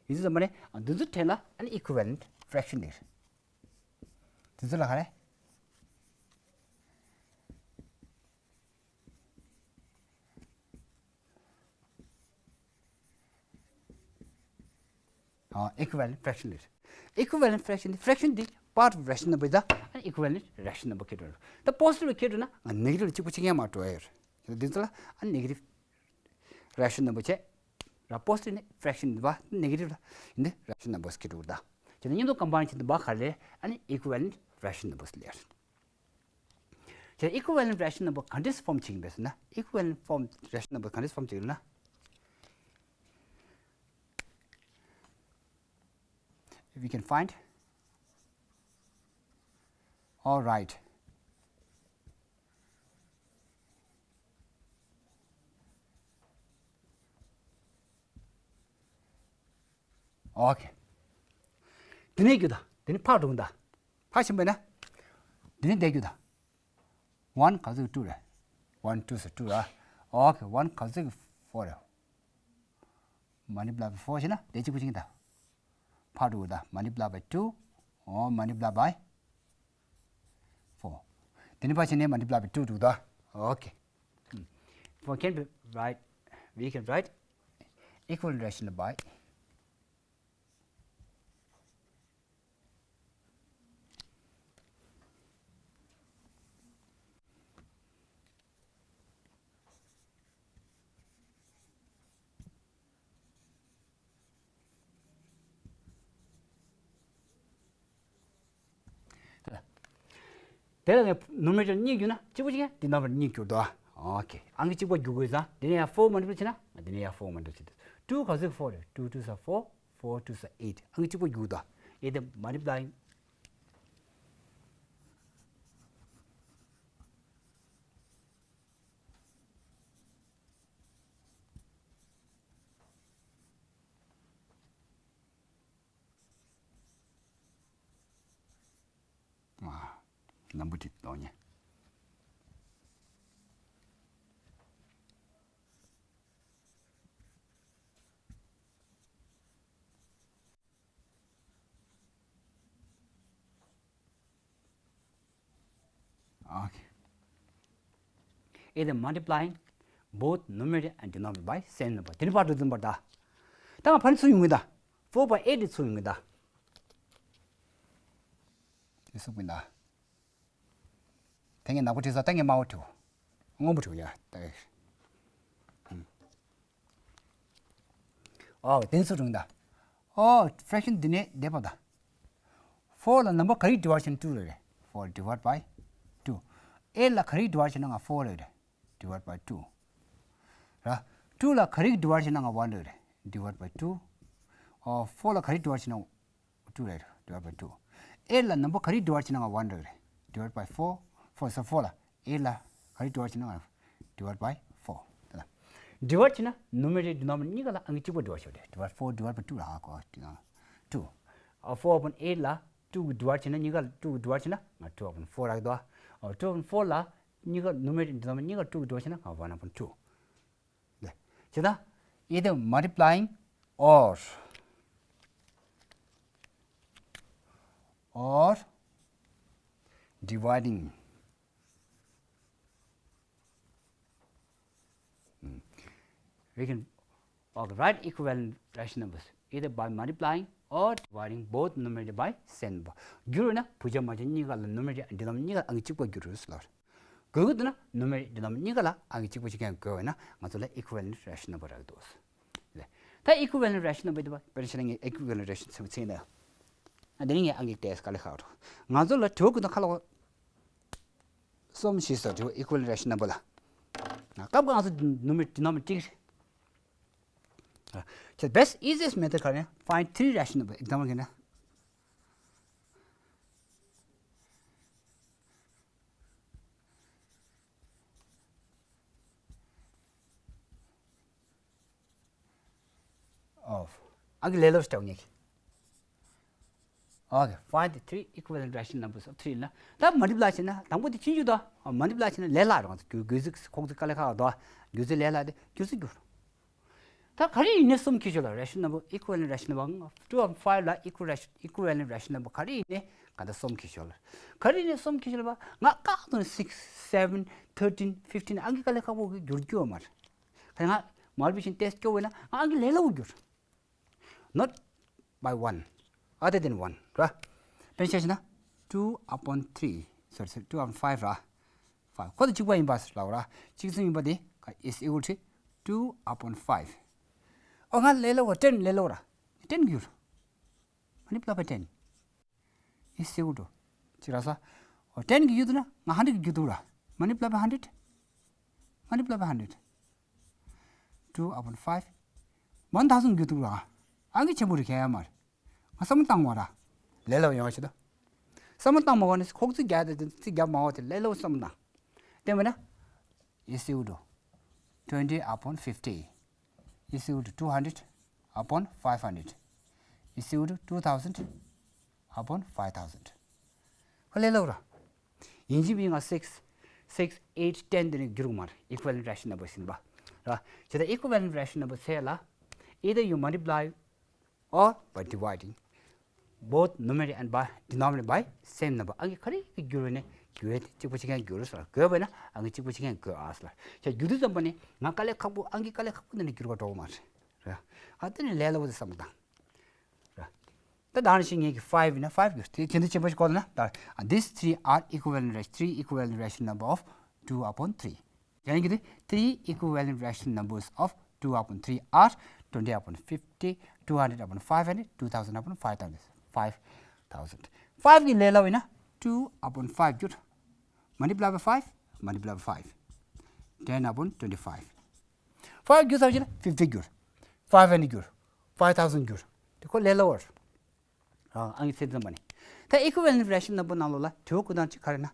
ཡིན་ཙམ་པ་ནི་འདི་ཚོ་གྲས་ལ་ཨ་ནི་equivalent fraction དེ་རེད། དེ་ཚོ་ལ་ག་རེ། ཨ། equivalent fraction དེ་རེད། equivalent fraction དེ། fraction དེ་part of rational number དང་equivalent rational number ཁྱེར་འགྲོ། ད་positive ཁྱེར་འགྲོ་ན་ང་negative ལ་གཅིག་པོ་གཅིག་རྐྱང་མ་འགྲོ་ཡ་ཡོད་རེད། དེ་ཚོ་ལ་ཨ་negative rational number བྱས། ར་positive ནི་fraction འདི་བ་negative ལ་འདི་rational numbers ཁྱེར་འགྲོ་གི་ད། དེ་ནས་མཉམ་དུ་combine བྱེད་དུས་བ་ག་ལས་ཨ་ནི་equivalent rational numbers ལས། དེ་equivalent rational number ག་འདྲས་form བྱེད་ཀྱི་ཡིན་པས་ཟེར་ན། equivalent form rational number ག་འདྲས་form བྱེད་ཀྱི་ཡིན་ན། We can find. All right. Okay. དེ་ནས་རྒྱུ་ད། དེ་ནས་ཕར་འགྲོ་གི་ད། ཕར་ཕྱིན་པས་ན། དེ་ནས་བསྡད་རྒྱུ་ད། one ག་ཚོད་two རེད། one two ཟེར་two རེད། Okay, one ག་ཚོད་four རེད། Multiply by four བྱས་ན་དེ་གཅིག་པུ་ཕྱིན་གྱི་ད། ཕར་འགྲོ་གི་ད། Multiply by two or multiply by four. དེ་ནས་ཕར་ཕྱིན་ནས་multiply by two འགྲོ་གི་ད། Okay. Hmm. For can be right, we can write equal rational by དེ་ལ་ངས་numerator གཉིས་བསྒྱུར་ན་གཅིག་པུ་གཅིག་ཡང་denominator གཉིས་བསྒྱུར་འདུག Okay. ཨང་ཀི་གཅིག་པོ་བསྒྱུར་དགོས་ཙང་དེ་ནས་ཡང་four multiply བྱས་ན་དེ་ནས་ཡང་four multiply བྱེད་དུས། two ག་ཚོད་four རེད། two two ས་four, four two ས་eight. ཨང་ཀི་གཅིག་པོ་བསྒྱུར་འདུག་ཨེ་དེ་multiplying ཨ། ནམ་བུ་གཅིག་གཏོང་ཉེ། Okay. It is multiplying both numerator and denominator by same number. དེ་ནི་ཕར་འགྲོ་ཙམ་པར་ད། ད་ང་ཕར་ཚུར་ཡོང་གི་ད། four by eight ཚུར་ཡོང་གི་ད། དེ་གསུངས་པ་ཡིན་ད། དེ་ངས་ནག་པོ་བྲིས་ས། ད་ངས་དམར་པོ་བྲིས། སྔོན་པོ་བྲིས་ཡ་ད། ཨོ་དེ་ཚོ་རུང་ད། ཨོ་fraction འདི་ནས་འདས་པ་ད། four ལ་number ག་རེ་divide བྱས་ན་two རེད་རེད། four divide by two. eight ལ་ག་རེ་divide བྱས་ན་ང་four རེད་རེད། divide by two ར། two ལ་ག་རེ་divide བྱས་ན་ང་one རེད་རེད། divide by two. ཨོ་four ལ་ག་རེ་divide བྱས་ན་two རེད། divide by two. eight ལ་number ག་རེ་divide བྱས་ན་ང་one རེད། divide by four. four ས་four ལ། eight ལ་ག་རེ་divide བྱས་ན་ང་divide by four དེ་ལ། divide བྱས་ན་numerator denominator གཉིས་ཀ་ལ་ཨང་ཀི་གཅིག་པོ་divide བྱས་རེད། divide four divide by two ལ་ཧ་གོ། two. ཨ། four upon eight ལ་ two གི་divide བྱས་ན། གཉིས་ཀ་two གི་divide བྱས་ན་ང་two upon four རག་གི་འདུག་ཨ། two upon four ལ་གཉིས་ཀ་numerator denominator གཉིས་ཀ་two གི་divide བྱས་ན་ང་one upon two། བྱས་ཙང་either multiplying or or dividing we can, okay, write equivalent rational numbers either by multiplying or dividing both numerator by same number. བསྒྱུར་བས་ན་བུ་ཆ་མ་ཆ་གཉིས་ཀ་ལ་numerator denominator གཉིས་ཀ་ལ་ཨང་ཀི་གཅིག་པ་བསྒྱུར་རོགས་ཟེར་ལབ། དགོས་ཀྱི་འདུག་ན་numerator denominator གཉིས་ཀ་ལ་ཨང་ཀི་གཅིག་པ་ཞིག་ཀྱང་དགོས་པས་ན་ང་ཚོ་ལ་equivalent rational number རག་འདུག་ལེ། ད་equivalent rational number དེ་བ་དཔེར་ན་ཆ་ནས་ངས་equivalent rational ཚུལ་ཚིག་ནས། ཨ་དེ་ནི་ངས་ཨང་ཀི་ཏེས་ག་ལེ་ཁག་རོགས། ང་ཚོ་ལ་དྲི་བ་ཀུན་ཏུ་ཁ་ལོ་གསུམ་ཞིག་ཟེར་དྲི་བ་equivalent rational number ལ། སྐབས་ཀྱི་ང་ཚོ་numerator denominator གཅིག་རེད། ཁྱེད་best easiest method ག་རེ། Find three rational number example ག་ན། of ཨང་ཀི་ལས་སླ་པོ་ཞིག་འདྲ་བོ་ངེས་ཀྱི། Okay, find the three equivalent rational numbers of three ལ། ད་multiply བྱས་ན་དང་པོ་དེ་ཕྱིན་ཆུ་དང་multiply བྱས་ན་ལས་སླ་རུང་། བསྒྱུར་བསྒྱུར་ཚིག་ཁོག་ཚིག་དཀའ་ལས་ཁག་དང་བསྒྱུར་ཚིག་ལས་སླ་དེ་བསྒྱུར་ཚིག་བསྒྱུར། ད་ག་རེ་ཡིན་ནའི་གསུམ་འཁྱེར་ཤོག་ལ། rational number equivalent rational number two and five ལ་equal ration equivalent rational number ག་རེ་ཡིན་ནའི་ག་ད་གསུམ་འཁྱེར་ཤོག་ལ། ག་རེ་ཡིན་ནའི་གསུམ་འཁྱེར་ཤོག་ལ། ང་ཀག་ཏུ་six, seven, thirteen, fifteen ཨང་ཀི་དཀའ་ལས་ཁག་པོ་གི་བསྒྱུར་རྒྱུ་ཡོད་མ་རེད། ཁ་ང་multiplication test སྐྱོ་བས་ན་ཨང་ཀི་ལས་སླ་བོ་བསྒྱུར། Not by one other than one ར། དཔེར་ན་ཆ་བཞག་ན་two upon three, sorry, sorry, two upon five ར། five ཁོ་དང་གཅིག་པ་ཡིན་པ་ལབ་ར། གཅིག་མཚུངས་ཡིན་པ་དེ་is equal to two upon five. ཨོ་ང་ལས་སླ་བོ་ten ལས་སླ་བོ་ར། ten བསྒྱུར། Multiply by ten is equal to གཅིག་རག་སོང་། ཨོ་ten གི་བསྒྱུར་འདུག་ན་ང་hundred གི་བསྒྱུར་འདུག་ར། Multiply by hundred. Multiply by hundred. Two upon five. One thousand བསྒྱུར་འདུག་ར། ཨང་ཀི་ཆེན་པོ་རེད་ཁྱད་ཡ་མ་རེད། ང་བསམ་བློ་བཏང་མ་ར། ལས་སླ་བོ་ཡོང་བ་ཞིག་ད། བསམ་བློ་བཏང་མ་བ་ནི་ཁོག་ཚིག་རྒྱག་དེ་ཚིག་རྒྱག་མ་བ་དེ་ལས་སླ་བོ་བསམ་བློ་བཏང་། བསྟན་པ་ན། Is equal to twenty upon fifty is equal to two hundred upon five hundred is equal to two thousand upon five thousand. ཧ་ལས་ལོག་ར། ཡིན་གཅིག་མིན་གཅིག་six, six, eight, ten དེ་ནི་བསྒྱུར་དགོས་མ་རེད། equivalent rational number ཡིན་པ་ར། བྱས་ཙང་equivalent rational number ཚད་ལ་either you multiply or by dividing both numerator and by denominator by same number. ཨང་ཀི་ག་རེ་གི་བསྒྱུར་བས་ནས་བསྒྱུར་བས་གཅིག་པ་གཅིག་རྐྱང་བསྒྱུར་ཟེར། དགོས་པས་ན་ཨང་ཀི་གཅིག་པ་གཅིག་རྐྱང་བསྒྱུར་ཨ་ཟེར། བྱས་བསྒྱུར་དུས་ཙམ་པ་ནི་ང་དཀའ་ལས་ཁག་པོ་ཨང་ཀི་དཀའ་ལས་ཁག་པོ་འདི་ནས་བསྒྱུར་བ་འགྲོ་གི་མ་རེད། ར། ཨ་དེ་ནི་ལས་སླ་བོ་དེ་བསམ་བློ་བཏང་། ར། ད་ད་ནི་ཞིག་ངེད་ཀྱི་five ཡིན་ན་five བསྒྱུར། དེ་ཇི་འདྲ་བྱེད་པ་ཞིག་གོ་ན་ད། These three are equivalent ration, three equivalent rational number of two upon three. ཡང་གི་དེ་three equivalent rational numbers of two upon three are twenty upon fifty, two hundred upon five hundred, two thousand upon five thousand. five thousand. five གི་ལས་སླ་བ་ཡིན་ན་two upon five བསྒྱུར། Multiply by five, multiply by five. ten upon twenty-five. five བསྒྱུར་ཚར་བ་ཡིན་ན་fifty བསྒྱུར། five hundred བསྒྱུར། five thousand བསྒྱུར། དེ་ཁོ་ལས་སླ་བ་རེད། ཨང་ཀི་ཚད་ཙམ་པ་ནི། ད་equivalent rational number ནང་ལོགས་ལ་དྲི་བ་ཀུན་དང་གཅིག་ག་རེ་ན།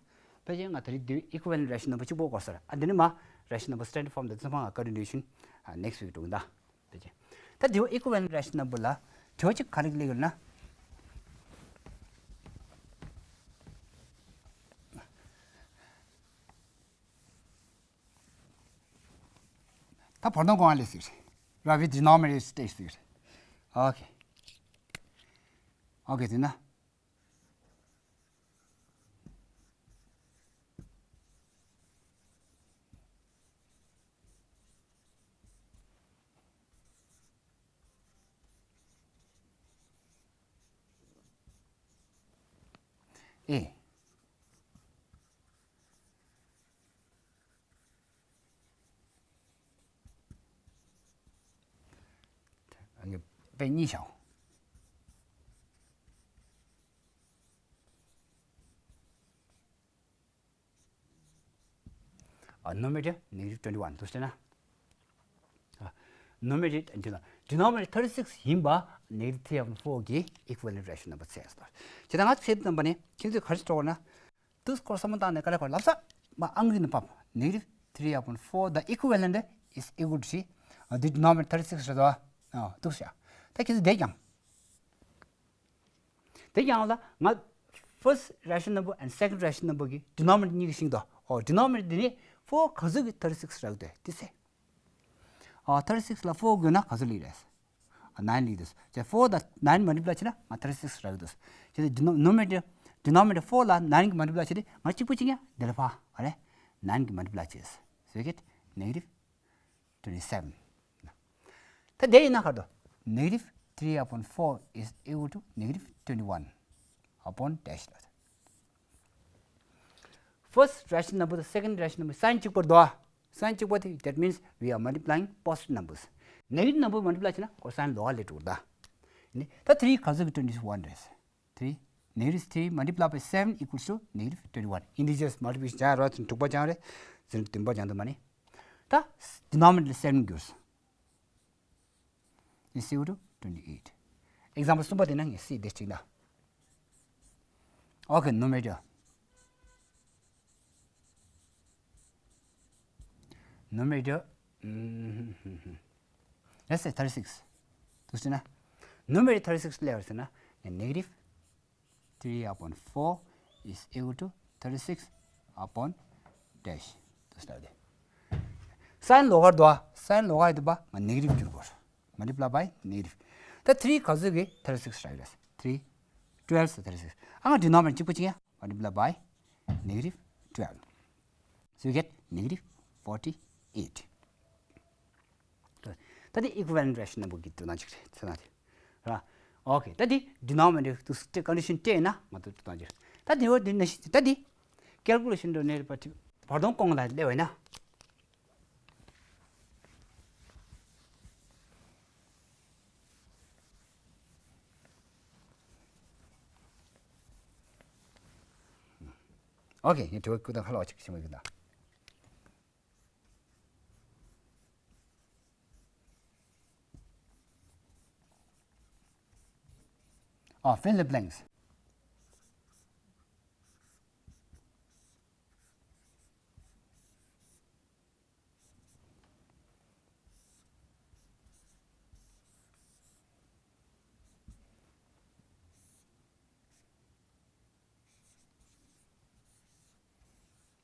ཕལ་ཆེར་ང་ད་རེས་འདི་equivalent rational number གཅིག་པོ་དགོས་ས་རེད། ཨ་འདི་ནི་མ་rational number standard form དང་ཚང་མ་ང་བཀའ་འདྲི་འདྲི་བཞིན་next week འགྲོ་གི་ད། ཕལ་ཆེར་ད་དྲི་བ་equivalent rational number ལ་དྲི་བ་གཅིག་ག་རེ་སླེབས་ཡོད་ན། ད་བར་སྟོང་གོང་ལས་ཟེར། ར་བི་denominator stage ཟེར། Okay. Okay དེ་ན། ཨེ། ཨ་ནི་དཔེ་གཉིས་བཞག་ཨ། numerator negative twenty one དུ་བྱས་ན། ཨ། numerator denominator thirty six ཡིན་པ་negative three upon four གི་equivalent rational number ཚད་ཟེར། བྱས་ཙང་ང་ཚོས་བསམ་པ་ནི་ཁྱེད་ཚོས་ག་རེ་སྤྲོ་བ་ན། དུས་འཁོར་བསམ་བློ་བཏང་ནས་དཀའ་ལས་ཁག་ལབ་ས་མ་ཨང་ཀི་ནས་ཕབ། negative three upon four the equivalent is equal to three. ཨ། འདི་denominator thirty six རེད་དོ། ཨ། འདུག་ཤག་ད་ཁྱེད་ཚོས་བསྡད་ཀྱང་། དེ་ཀྱང་ལ་ང་ first rational number and second rational number གི་denominator གཉིས་ཀྱི་ཤིང་ཏོ། ཨོ་denominator འདི་ནི་four ག་ཚོད་ཀྱི་thirty six རག་འདུག་དེ་ཟེར། ཨོ་thirty six ལ་four བགོས་ན་ག་ཚོད་སླེབས་རེད། ཨ་nine སླེབས་འདུག་ཅེ་four དང་nine multiply བྱས་ན་ང་thirty six རག་འདུག་ཅེ་denominator denominator four ལ་nine གི་multiply བྱས་ཏེ་ང་གཅིག་པུ་གཅིག་ཡང་དེ་ལ་ཕ་ཨ་རེ་nine གི་multiply བྱས། So you get negative twenty seven. ད་དེ་ཡིན་ན་ག་རེ་འདུག negative three upon four is equal to negative twenty one upon dash ལ། First rational number དང་second rational number sign གཅིག་པར་འདུག sign གཅིག་པ་དེ་that means we are multiplying positive numbers. Negative number multiply བྱས་ན་ཁོ་sign ལོགས་ཀ་སླེབས་འགྲོ་གི་རེད་ད། ད་three ག་ཚོད་ཀྱི་twenty one རེད། three negative three multiply by seven equals to negative twenty one. Integers multiplication བྱ་ར་ཚུན་དྲུག་པ་སྦྱངས་རེད། ཚུན་བདུན་པ་སྦྱངས་འདུག་མ་ནི། ད་denominator seven བསྒྱུར། Is equal to twenty eight. Example གསུམ་པ་དེ་ན་ངས་སྲིད་དེ་གཅིག་ན། Okay, numerator. Numerator. Let's say thirty six. དུ་ཟེར་ན། Numerator thirty six སླེབས་ཟེར་ན། Negative three upon four is equal to thirty six upon dash. དུ་ཟེར་ན། Sign ལོགས་ཀ་འདུག sign ལོགས་ཀ་ཡོད་པ་ང་negative བསྒྱུར་དགོས། Multiply by negative. ད་three ག་ཚོད་ཀྱི་thirty six རག་གི་རེད། Three twelve སུ་thirty six. ཨ་ང་denominator གཅིག་པུ་གཅིག་ཡང་multiply by negative twelve. So you get negative forty eight. ད་དེ་equivalent rational number གི་དོན་དག་ཅིག་རེད་ཚེ་ན་དེ་ར། Okay. ད་དེ་denominator དུ་condition སྤྲད་ན་ང་ཚོ་དོན་དག་ཅིག་ད་དེ་བར་དེ་ན་ཤི་ད་དེ་calculation དུ་གནས་པ་བར་སྟོང་གོང་ལ་སླེབས་པ་ཡིན་ན། Okay. ངས་དྲི་བ་ཀུན་དང་ཁ་ལོག་ཅིག་ཞིག་མ་ཡིན་ན། ཨ། Fill the blanks.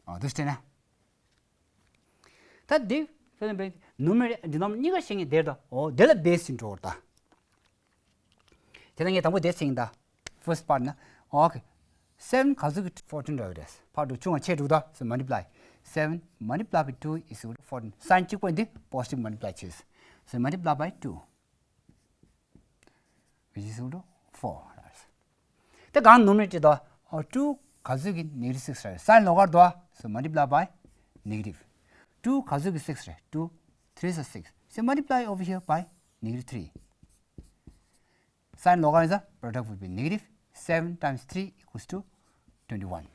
ཨ། འདུག་སེ་བྱས་ན། ད་འདི་ཕེ་ནེ་ཕེ་numerator denominator གཉིས་ཀ་ཤེས་ངེས་དེར་དང་། འོ་དེ་ལ་base ཡིན་འགྲོ་བར་ད། དེ་ལ་ངས་དང་པོ་དེ་ཟིན་ད། First part ན། Okay. Seven ག་ཚོད་ཀྱི་fourteen རག་གི་རེད། ཕར་འགྲོ་ཆུང་བ་ཆེ་འགྲོ་ད། So multiply. Seven multiply by two is equal to fourteen. Sign གཅིག་པ་འདི་positive multiply བྱས། So multiply by two, which is equal to four. དེ་གང་numerator དོ། ཨོ། two ག་ཚོད་ཀྱི་negative six རེད། Sign ལོགས་ཀར་དོ། So multiply by negative. Two ག་ཚོད་ཀྱི་six རེད། Two threes are six. So multiply over here by negative three. Sign ལོགས་ཀ་ཡིན་ཙང་product will be negative seven times three equals to twenty one.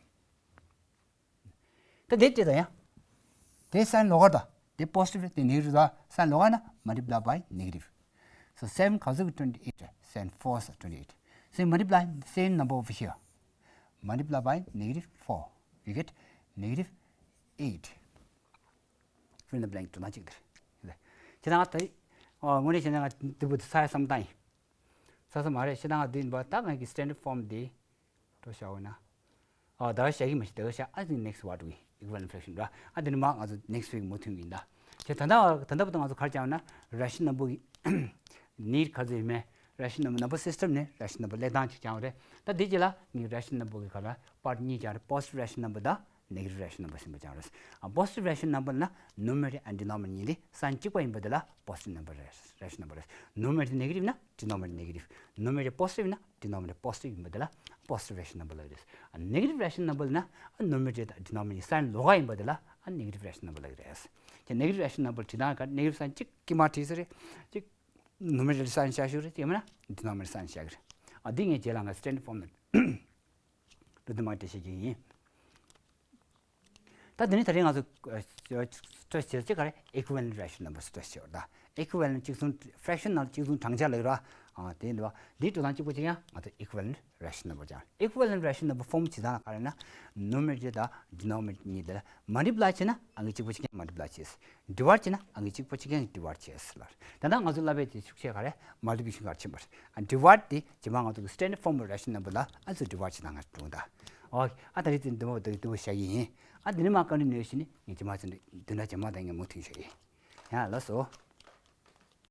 ད་དེ་སྤྲད་ད་ཡ། དེ་sign ལོགས་ཀ་ད། དེ་positive རེད། དེ་negative ད། Sign ལོགས་ཀ་ན་multiply by negative. So seven ག་ཚོད་ཀྱི་twenty eight རེད། Seven fours are twenty eight. So multiply the same number over here. Multiply by negative four. You get negative eight. Fill in the blank དོན་དག་གཅིག་དེ་རེད། ཁྱེད་རང་ད། ཨོ། དངོས་གནས་བྱས་ན་ང་འདི་བུ་དེ་ཚ་ཡ་བསམ་སྟངས་ཡིན། ཚ་ས་མ་རེད། ཁྱེད་རང་འདི་ཡིན་པ་ད་ང་གི་standard form འདི་འགྲོ་བྱ་བ་ན། ཨོ། ད་ག་བྱ་གི་མ་ཤི་ད་ག་བྱ་ཨ་ནི་next what we equivalent fraction ར། ཨ་འདི་ནི་མ་ང་ཚོ་next week མུ་མཐུད་ཡིན་ད། ཁྱེད་ད་ད་ད་ལྟ་བར་དུ་ང་ཚོ་ག་རེ་སྦྱངས་ན་rational number གི་need ག་ཚོད་ཡིན་མེད། Rational number, number system ནས་rational number སླེབས་སྟངས་ཅིག་སྦྱངས་པ་རེད། ད་འདི་རྗེས་ལ་ངས་rational number གི་ག་རེ་part གཉིས་སྦྱངས་རེད། Positive rational number དང་negative rational number ཟེར་བ་སྦྱངས་རེད། ཨ། Positive rational number ན་numerator and denominator གཉིས་དེ་sign གཅིག་པ་ཡིན་པ་དེ་ལ་positive number རེད། Rational number རེད། Numerator negative ན་denominator negative. Numerator positive ན་denominator positive ཡིན་པ་དེ་ལ་positive rational number ལབ་རེད། ཨ། Negative rational number ན་numerator དང་denominator sign ལོགས་ཀ་ཡིན་པ་དེ་ལ་ཨ་negative rational number ལབ་རེད། ཁྱེད་negative rational number བྲིས་སྟངས་ག་negative sign གཅིག་དཀྱིལ་མ་བྲིས་ས་རེད། གཅིག numerator sign བཞག་ཤོག་རེད། དེ་མིན་ན་denominator sign བཞག་གི་རེད། ཨ། འདི་ངས་རྗེས་ལ་ང་standard form ནས་བློ་དེ་མ་བྲིས་བཤད་ཀྱི་ཡིན། ད་དེ་ནས་ད་རེས་ང་ཚོ་ཨ་སྤྲོད་བྱེད་ཚེ་ག་རེ་equivalent rational number སྤྲོད་བྱེད་པ་ད། Equivalent གཅིག་མཚུངས་fraction ནང་གཅིག་མཚུངས་བགྲང་བྱ་ལབ་ར། ཨ་དེ་འདུག་བ། འདི་འགྲོ་སྟངས་གཅིག་པ་གཅིག་རྐྱང་ང་ཚོ་equivalent ration number སྦྱང་། equivalent ration number form བྱེད་སྟངས་ལ་ག་རེ་ན། numerator དང་denominator གཉིས་དེ་ལ་multiply བྱས་ན་ཨང་ཀི་གཅིག་པ་གཅིག་རྐྱང་multiply བྱས། divide བྱས་ན་ཨང་ཀི་གཅིག་པ་གཅིག་རྐྱང་divide བྱས་ལ། ད་ལྟ་ང་ཚོ་བསླབ་པའི་དེ་ཤུགས་ཆེ་ག་རེ། multiplication ག་རེ་ཕྱིན་པ་རེད། ཨ་divide དེ་རྗེས་མ་ང་ཚོ་གི་standard form of ration number ལ་ཨ་ཚོ་divide བྱེད་སྟངས་ང་ཚོ་འགྲོ་གི་ད། ཨོ་ཨ་ད་རེས་དེ་འདི་མོ་འདི་འདི་མོ་བྱ་གི་ཡིན། ཨ་འདི་ནས་མ་བཀའ་འདྲི་ནོས་ཤི་ནི་ངས་རྗེས་མ་ཚོ་འདི་འདི་འདྲ་རྗེས་མ་དང་ངས་མུ་མཐུད་བྱ་གི་ཡིན། ཡ་ལགས་སོ།